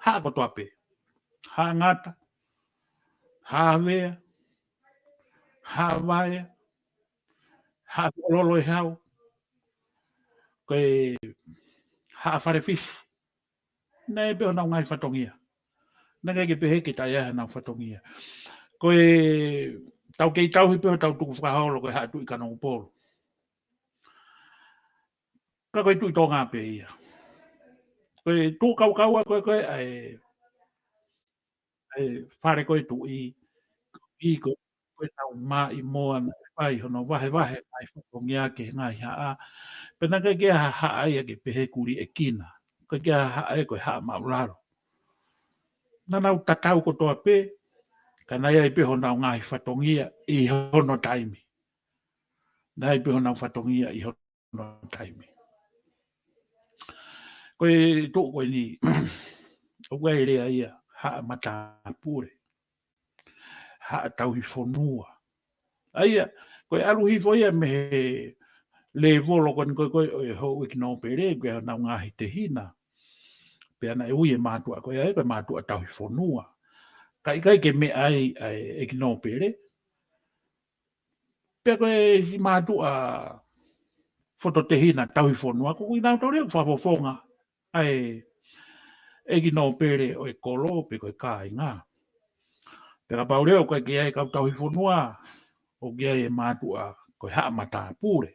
Haʻa kotoa pē. Haʻa Ngata, Haʻa Vea, Haʻa Vaea, Haʻa Fuʻololo ʻe Hau, ko e Haʻa Falefisi. Naʻe ʻi ai pē honau ngaahi fatongia. Naʻe ʻikai ke pehē ke taʻe ʻi ai honau fatongia. Ko e tau kei tauhi pē hotau tukufakaholo ko e Haʻa Tuʻi Kanokupolu. Ka ko e Tuʻi Tonga pē ia. Ko e tuʻu kaukaua ko ē ko ē ʻa e ʻa e fale ko e tuʻi, ʻi ko, ko e tau maʻimoa naʻe fai hono vahevahe ngaahi fatongia ki he ngaahi haʻa. Pea naʻe ʻikai ke ʻi ai ha haʻa ia ke pehē kuo liʻekina. ʻIkai ke ʻi ai ha haʻa ia ko e haʻa māʻulalo. Naʻa nau tatau kotoa pē, ka naʻe ʻi ai pē honau ngaahi fatongia ʻi hono taimi. Naʻe ʻi ai pē honau fatongia ʻi hono taimi. Ko e tuʻu ko eni, ʻoku ʻi ai e lea ia, Haʻa Matāpule, Haʻa Tauhi Fonua. ʻA ia, ko e ʻalu hifo ia mei he lēvolo ko eni ko ē ko ē ʻo e houʻeiki nōpele, ko e honau ngaahi tehina. Pea naʻe ui e mātuʻa ko ē, ʻa ia ko e mātuʻa tauhi fonua. Ka ʻikai ke meʻa ai ʻa e ʻeiki nōpele, pea ko e siʻi mātuʻa fototehina tauhi fonua, ko kinautolu ia ʻoku fakafofonga ʻa e ʻeiki nōpele ʻo e kolo pe ko e kāinga. Pea kapau leva ʻoku ʻikai ke ʻi ai e kau tauhi fonua, ʻoku ʻi ai e mātuʻa ko e Haʻa Matāpule.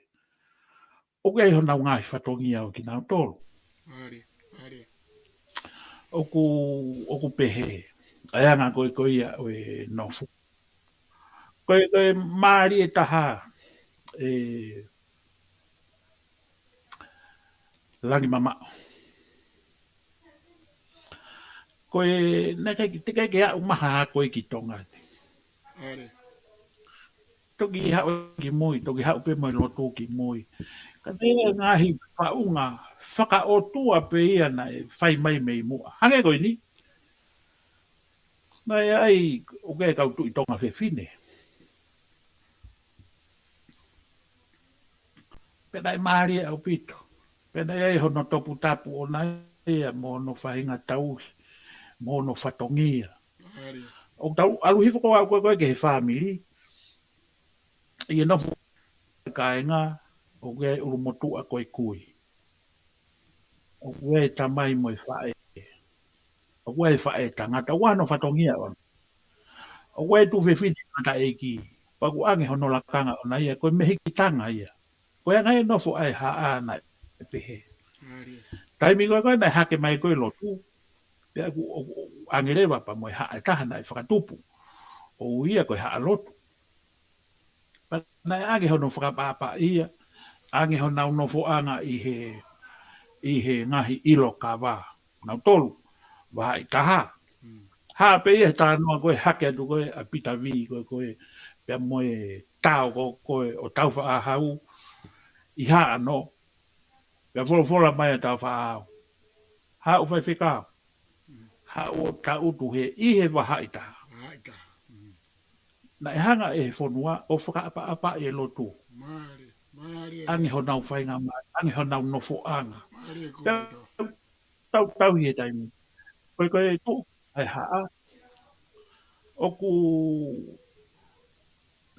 ʻOku ʻi ai honau ngaahi fatongia ʻo kinautolu. ʻOku, ʻoku pehē. ʻA e anga ko ē ko ia ʻo e nofo. Ko e, ko e mālie taha ʻe Langi Mamaʻo. Ko e, naʻe ʻikai, teʻeki ke aʻu mai ha ako ia ki Tonga ni. Toki haʻu ki mui, toki haʻu pē mo e lotu ki mui. Ka naʻe ʻi ai e ngaahi faʻunga fakaʻotua pē ia naʻe fai mai mei muʻa. Hangē ko eni. Naʻe ʻi ai, ʻoku ʻi ai e kau Tuʻi Tonga fefine. Pea naʻe mālie ʻaupito. Pea naʻe ʻi ai hono toputapu ʻona ia mo hono faʻahinga tauhi, mo hono fatongia. ʻOku tau ʻalu hifo ko ē au ko ē ko ē ki he fāmili. ʻI he nofo kāinga, ʻoku ʻi ai e ʻulumotuʻa ko e kui. ʻOku ʻi ai e tamai mo e faʻē. ʻOku ʻi ai e faʻē tangata, ʻoku ʻi ai hono fatongia ʻona. ʻOku ʻi ai e tuofefine mataʻeiki, pea ʻoku ʻange hono lakanga ʻona ia, ko e mehikitanga ia. Ko e anga e nofo ʻa e haʻa naʻe pehē. Taimi ko ē ko ē naʻe hake mai ko ē lotu, pea ʻoku, ʻoku, ʻoku ʻange leva pea mo e haʻa ʻe taha naʻe fakatupu. ʻO ia ko e haʻa lotu. Pea naʻe ʻange hono fakaʻapaʻapa ia, ʻange honau nofoʻanga ʻi he, ʻi he ngaahi ʻilo kava, nautolu, vahaʻa ʻe taha. Hā pē ia he talanoa ko ē hake atu ko ē ʻa Pita Vī ko ē ko ē, pea mo e tao ko ē ko ē ʻo Tāufaʻāhau, ʻi Haʻano, pea folofola mai ʻa Tāufaʻāhau. Haʻu faifekau. Haʻu ʻo taʻutu he ʻi he vahaʻa ʻe taha. Naʻe hanga ʻe he fonua ʻo fakaʻapaʻapaʻi e lotu. ʻAnge honau faingamālie, ʻange honau nofoʻanga. Tau, tau, tau ʻi he taimi. Ko e, ko e tuʻu ʻa e haʻa. ʻOku,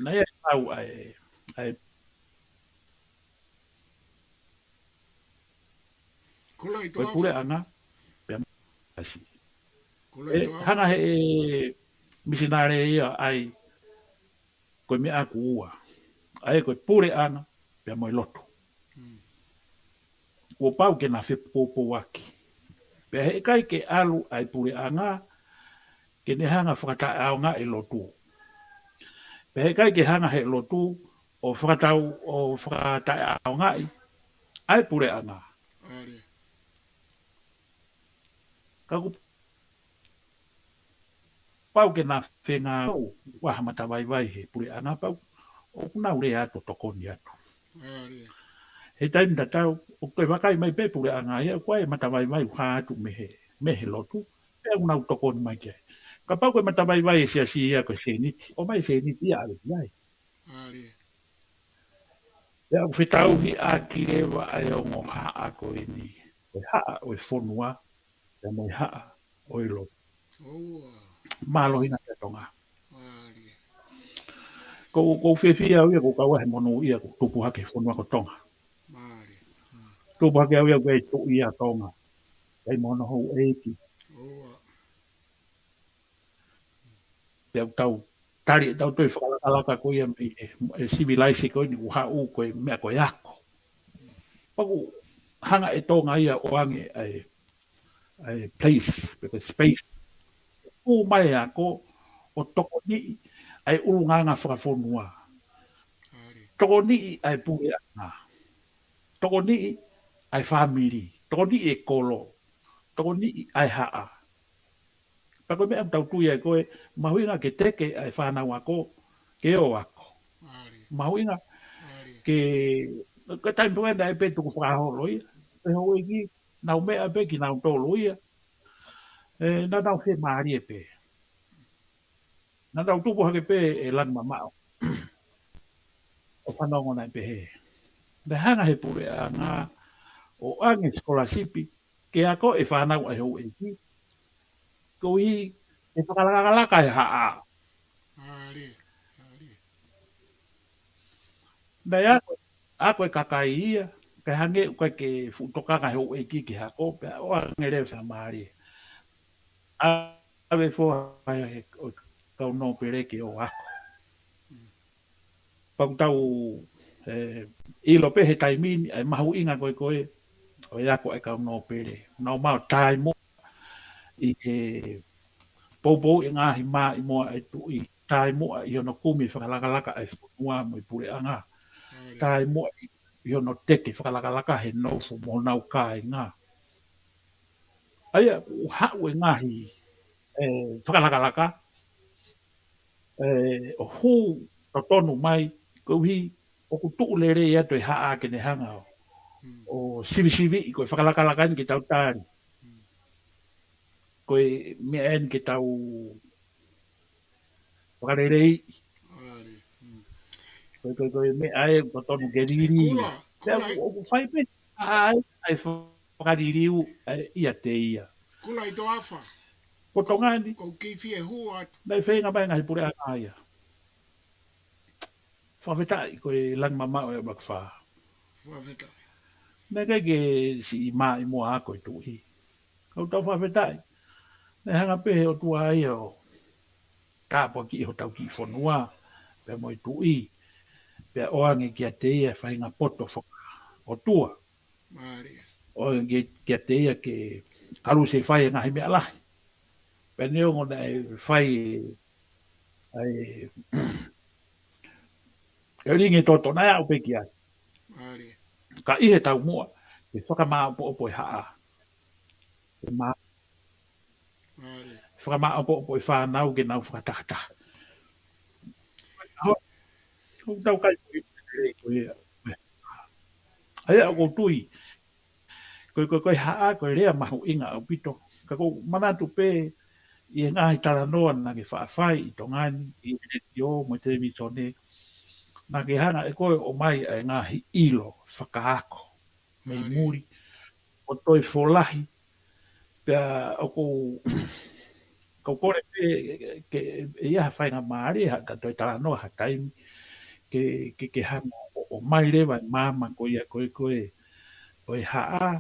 naʻe ʻi ai e tau ʻa e, ʻa e Ko e puleʻanga, pea mo e siasi. ʻE hanga he ʻe misinale ia ʻai, ko e meʻa ʻoku ua. ʻA ia ko e puleʻanga, pea mo e lotu. Kuo pau ke na fepoupouaki. Pea heʻikai ke ʻalu ʻa e puleʻanga, ke ne hanga fakataʻeʻaongaʻi e lotu. Pea heʻikai ke hanga he lotu, ʻo fakatau, ʻo fakataʻeʻaongaʻi ʻa e puleʻanga. Ka kuo pau ke na fengāueʻaki ʻa e matavaivai he puleʻanga pau, ʻoku nau lea atu ʻo tokoni atu. He taimi tatau, ʻoku toe vakai mai pē puleʻanga ia, ʻoku ʻi ai e matavaivai ʻoku hā atu mei he, mei he lotu, pea ʻoku nau tokoni mai ki ai. Kapau ko e matavaivai e siasi ia ko e sēniti, ʻomai e sēniti ia ʻave ki ai. Pea ʻoku fetauhiʻaki leva ʻa e ongo haʻa ko eni, ko e haʻa ʻo e fonua, pea mo e haʻa ʻo e lotu. Mālohi na kia Tonga. Ko, ko u fiefia au ia, ko u kau ai he monūʻia, ko u tupu hake he fonua ko Tonga. Mālie. Tupu hake au ia, ko e tuʻi ia Tonga. Kai mono hou eiki. Pea u tau, tali e tau toe fakalakalaka ko ia mei he, e sivilaise ko eni ʻoku haʻu ko e meʻa ko e ako. Pea ʻoku hanga e Tonga ia ʻo ʻoange ai, ai place, pe ko e space. Ū mai ako ʻo tokoniʻi ai ʻulungaanga fakafonua. Tokoniʻi ai puleʻanga. Tokoniʻi ai fāmili. Tokoniʻi e kolo. Tokoniʻi ai haʻa. Pea ko e meʻa ʻoku tau tui ai ko e mahuʻinga ke teke ai fānau ako, ke ō ako. Mahuʻinga ke, ko e taimi pē ʻoku ʻi ai pē tukufakaholo ia. Pea houʻeiki, nau meʻa pē kinautolu ia. ʻE, naʻa nau fiemālie pē. Naʻa nau tupu hake pē ʻe Lanumamaʻo. ʻO fanongo naʻe pehē. Naʻe hanga he puleʻanga ʻo ʻoange sikolasipi ke ako e fānau ʻa e houʻeiki. Koeʻuhi ke fakalakalaka e haʻa. Naʻe ako, ako e kakai ia, kae hangē ʻoku ʻikai ke fuʻu tokanga e houʻeiki ki he ako, pea ʻoange leva e fiemālie. ʻAve foha ʻo e kau nōpele ke ō ako. Pea ʻoku tau, ʻe, ʻilo pē he taimi ni, ʻa e mahuʻinga ko e, ko e, ʻo e ako ʻa e kau nōpele. Nau maʻu taimi ʻi he poupou e ngaahi mā ʻi muʻa e tuʻi. Taimi ʻi hono kumi fakalakalaka e fonua mo e puleʻanga. Taimi ʻi, ʻi hono teke fakalakalaka he nofo mo honau kāinga. ʻA ia, ʻoku haʻu e ngaahi, ʻe, fakalakalaka, ʻe, ʻo hū totonu mai, koeʻuhi ʻoku tuʻu lelei atu e haʻa ke ne hanga ʻo, ʻo sivisiviʻi, ko e fakalakalaka eni ke tau tali. Ko e meʻa eni ke tau fakalelei. Ko e, ko e, ko e meʻa ē ʻoku totonu ke liliu. Pea ʻoku, ʻoku fai pē, ʻa e, ʻa e fakaliliu, ʻa e, ʻiate ia. Ko Tonga ni. Naʻe feinga mai ngaahi puleʻanga ia. Fakafetaʻi ko e Lanumamaʻo ʻe ʻUlukafā. Naʻe ʻikai ke siʻi mā ʻi muʻa ako e tuʻi. Ka ʻoku tau fakafetaʻi. Naʻe hanga pē he ʻOtua ia ʻo tāpuakiʻi hotau kiʻi fonua, pea mo e tuʻi, pea ʻoange kiate ia e faʻahinga poto fakaʻotua. ʻOange kiate ia ke kalusefai e ngaahi meʻa lahi. Pea neongo naʻe fai ʻa e, e lingi toto naʻe aʻu pē ki ai. Ka ʻi he taumuʻa, ke fakamāʻopoʻopo e haʻa. Ke mā fakamāʻopoʻopo e fānau ke nau fakatahataha. ʻOku tau kai ko ia. ʻA ia ʻoku ou tui. Ko e, ko e, ko e haʻa, ko e lea mahuʻinga ʻaupito. Ka ʻoku ou manatu pē ʻi he ngaahi talanoa naʻa ke faʻa fai ʻi Tonga ni, ʻi he letiō mo e televīsone. Naʻa ke hanga ʻe koe ʻo ʻomai ʻa e ngaahi ʻilo fakaako mei muli. ʻO toe folahi, pea ʻoku ou, ka u kole pē ke, ʻe ʻi ai ha faingamālie, ha ta toe talanoa ha taimi, ke, ke, ke hanga ʻo, ʻomai leva e maama ko ia ko e, ko e, ʻo e haʻa,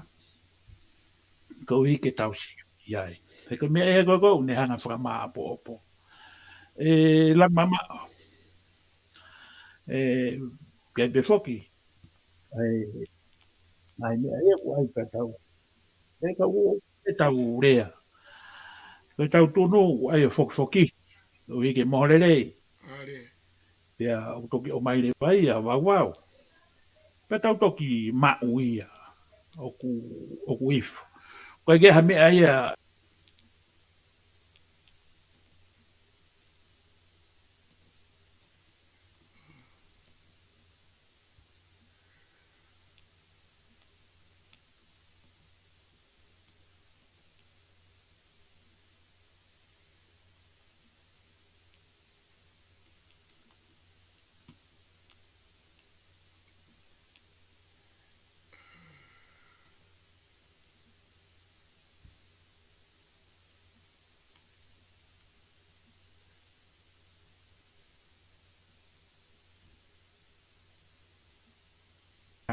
koeʻuhi ke tau sio ki ai. He ko e meʻa ia ko e, ko e ʻoku ne hanga fakamāʻopoʻopo. ʻE Lanumamaʻo. ʻE, ʻikai pē foki. ʻAi, ʻai meʻa ia ʻoku ʻai pē tau. ʻE ka u, ʻe tau lea. Ko e tau tunu ʻoku ʻai ʻo fokifoki. ʻOku ʻikai ke moho lelei. Pea ʻoku toki ʻomai leva ia vauvau. Pea tau toki maʻu ia. ʻOku, ʻoku ifo. Ko e ke ha meʻa ia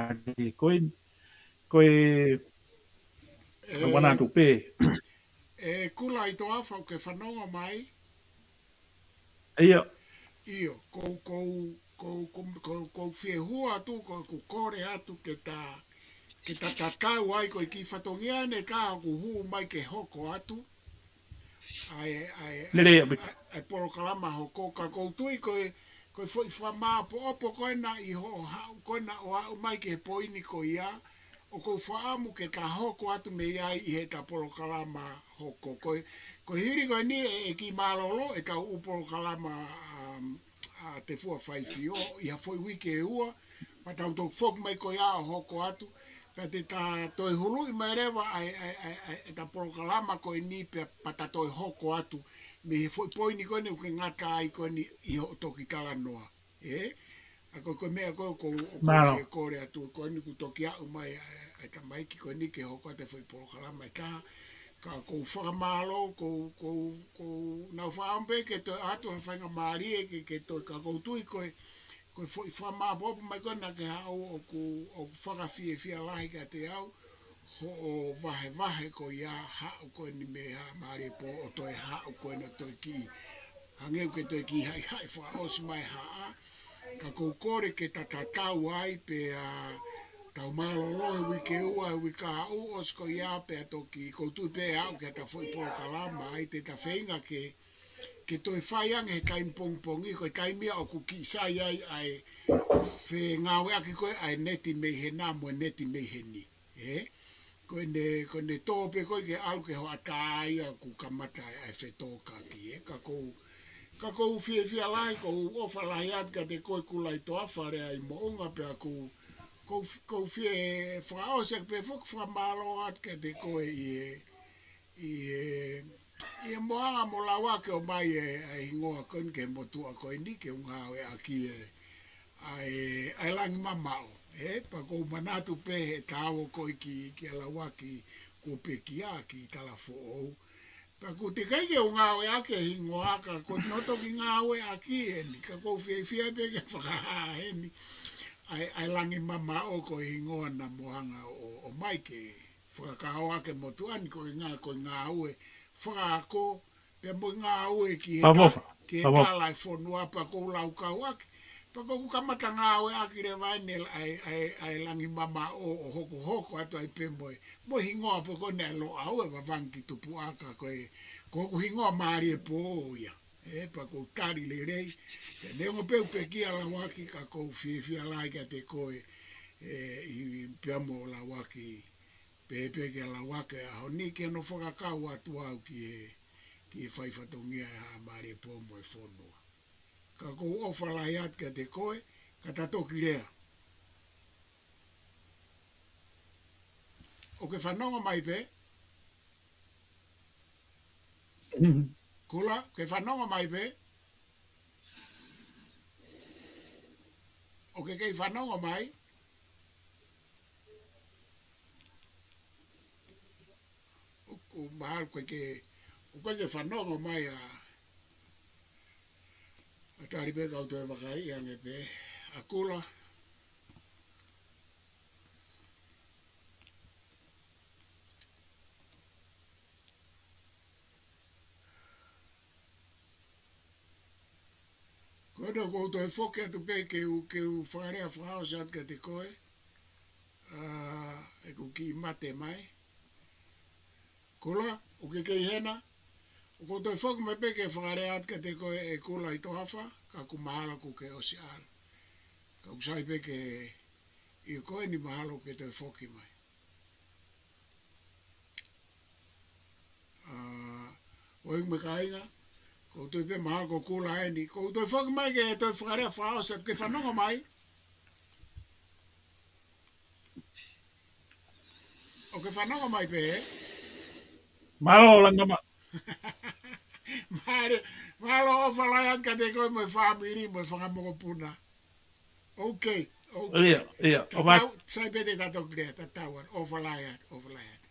ʻaki ko e, ko e, ʻe, ʻoku ou manatu pē. ʻE Kula ʻi Toafa, ʻoku ke fanongo mai? ʻIo. ʻIo, ʻoku ou, ʻoku ou, ʻoku ou, ʻoku ou, ʻoku ou, ʻoku ou fie hū atu, ʻoku ou, ʻoku ou kole atu ke ta, ke ta tatau ai, ko e kiʻi fatongia ʻeni ʻe taha ʻoku hū mai ke hoko atu. ʻA e, ʻa e, Lele, ʻa e, ʻapi. ʻA e, ʻa e polokalama hoko, ka ʻoku ou tui ko e, ko e foʻi fakamāʻopoʻopo ko ena ʻi hoʻo haʻu ko ena ʻo aʻu mai ki he poini ko ia, ʻoku ou fakaʻamu ke ta hoko atu mei ai ʻi heʻeta polokalama hoko. Ko e, ko e hili ko eni ʻe, ʻe kiʻi mālōlō ʻetau ʻū polokalama, um, ʻa Tefua Faifio, ʻi ha foʻi uike ʻe ua, pea tau toki foki mai ko ia ʻo hoko atu, pea te ta toe huluʻi mai leva ʻa e, ʻa e, ʻa e, ʻa e, ʻeta polokalama ko eni pea, pea ta toe hoko atu, mei he foʻi poini ko eni ʻoku ke ngata ai ko eni ʻi hoʻo toki talanoa. ʻE? ʻA ko e, ko e meʻa ko ē ʻoku ou, ʻoku ou Mālō. fie kole atu ko eni kuo toki aʻu mai ʻa e, ʻa e tamaiki ko eni ke hoko atu e foʻi polokalama ʻe taha. Ka ʻoku ou fakamālō, ʻoku ou, ʻoku ou, ʻoku ou nau fakaʻamu pē ke toe ʻoatu ha faingamālie ke, ke toe ka ʻoku ou tui ko e, ko e foʻi fakamāʻopoʻopo mai ko ena ke haʻu ʻoku, ʻoku fakafiefia lahi kiate au, hoʻo vahevahe ko ia haʻu ko eni mei Haʻa Mālie Pō ʻo toe haʻu ko ena ʻo toe kiʻi hangē ʻoku ke toe kiʻi haʻihaʻi fakaʻosi mai haʻa, ka ʻoku ou kole ke ta tatau ai pea tau mālōlō he uike ua, he uike kahaʻu, ʻosi ko ia pea toki ʻoku ou tui pē ʻe aʻu ki heʻeta foʻi polokalama ai te ta feinga ke, ke toe fai ange he taimi pongipongi, ko e taimi ia ʻoku kiʻi sai ai ʻa e fengāueʻaki ko ē ʻa e neti mei hena mo e neti mei heni. ʻE? Ko ʻene, ko ʻene tō pē ko ē ke ʻalu ki he hoʻatā ia ʻoku kamata ai ʻa e fetōkaki, ʻe? Ka ʻoku ou, ka ʻoku ou fiefia lahi, ʻoku ou ʻofa lahi atu kiate koe Kula ʻi Toafa, Lea ʻi Moʻunga, pea ʻoku ou, ʻoku ou fi-, ʻoku ou fie fakaʻosi ʻaki pē foki fakamālō atu kiate koe ʻi he, ʻi he, ʻi he Moʻunga mo Lauaki ʻomai e, e hingoa ko eni ki he motuʻa ko eni ke u ngāueʻaki e, ʻa e, ʻa e langi mamaʻo, ʻe, pea ʻoku ou manatu pē he tau ko ē ki, kia Lauaki kuo pekia ki Talafoʻou. Pea ʻoku teʻeki ai ke u ngāueʻaki e hingoa ka ʻoku ou toki ngāueʻaki eni, ka ʻoku ou fiefia pē ke fakahā eni. ʻA e, ʻa e langi mamaʻo ko e hingoa naʻa mo hanga ʻo, ʻo ʻomai ke fakakaukau ʻaki e motuʻa ni ko e ngā-, ko e ngāue fakaako, pea mo e ngāue ki he Pavo, ka-, ki he pavo. Kala e fonua pea ʻoku ou laukau ʻaki. Pea ʻoku ou kamata ngāueʻaki leva eni ʻa e, ʻa e, ʻa e langi mamaʻo ʻo hokohoko atu ai pē mo e, mo e hingoa pē ko ena ʻa e Loʻau ʻe Vavangi ki Tupuʻaka ko e, ko hoku hingoa Mālie Pō ia. ʻE, pea ʻoku ou tali lelei. Pea neongo pē ʻoku pekia Lauaki ka ʻoku ou fiefia lahi kiate koe, ʻe, ʻi, pea mo Lauaki. Pehē pē kia Lauaki he ʻaho ni ke ne fakakau atu au ki he, ki he fai fatongia ʻa Haʻa Mālie Pō mo e fonua. Ka ʻoku ou ʻofa lahi atu kiate koe, ka ta toki lea. ʻOku ke fanongo mai pē? Kula, ke fanongo mai pē? ʻOku ke kei fanongo mai? ʻOku mahalo ʻoku ke, ʻoku ke fanongo mai ʻa, ʻa tali pē kau toe vakai ange pē, ʻa Kula. Ko ena ʻoku ou toe foki atu pē ke u, ke u fakalea fakaʻosi atu kiate koe. ʻA, ʻeku kiʻi mate mai. Kula, ʻoku ke kei hena? ʻOku ou toe foki mai pē ke fakalea atu kiate koe ʻe Kula ʻi Toafa, ka ʻoku mahalo ʻoku ke ʻosi ʻalu. Ka ʻoku sai pē ke, ʻi ko eni mahalo ʻoku ke toe foki mai. ʻA, ʻoiauē kāinga, ʻoku ou tui pē mahalo ko Kula eni. ʻOku ou toe foki mai ke toe fakalea fakaʻosi, ke fanongo mai. ʻOku ke fanongo mai pē, ē? Mālō, Langama. Mālō, mālō ʻofa lahi atu kiate koe mo e fāmili, mo e fanga mokopuna. Okay, okay. ʻIo, ʻio, ʻo vai. Tatau, sai pē te ta toki lea, tatau ange, ʻofa lahi atu, ʻofa lahi atu.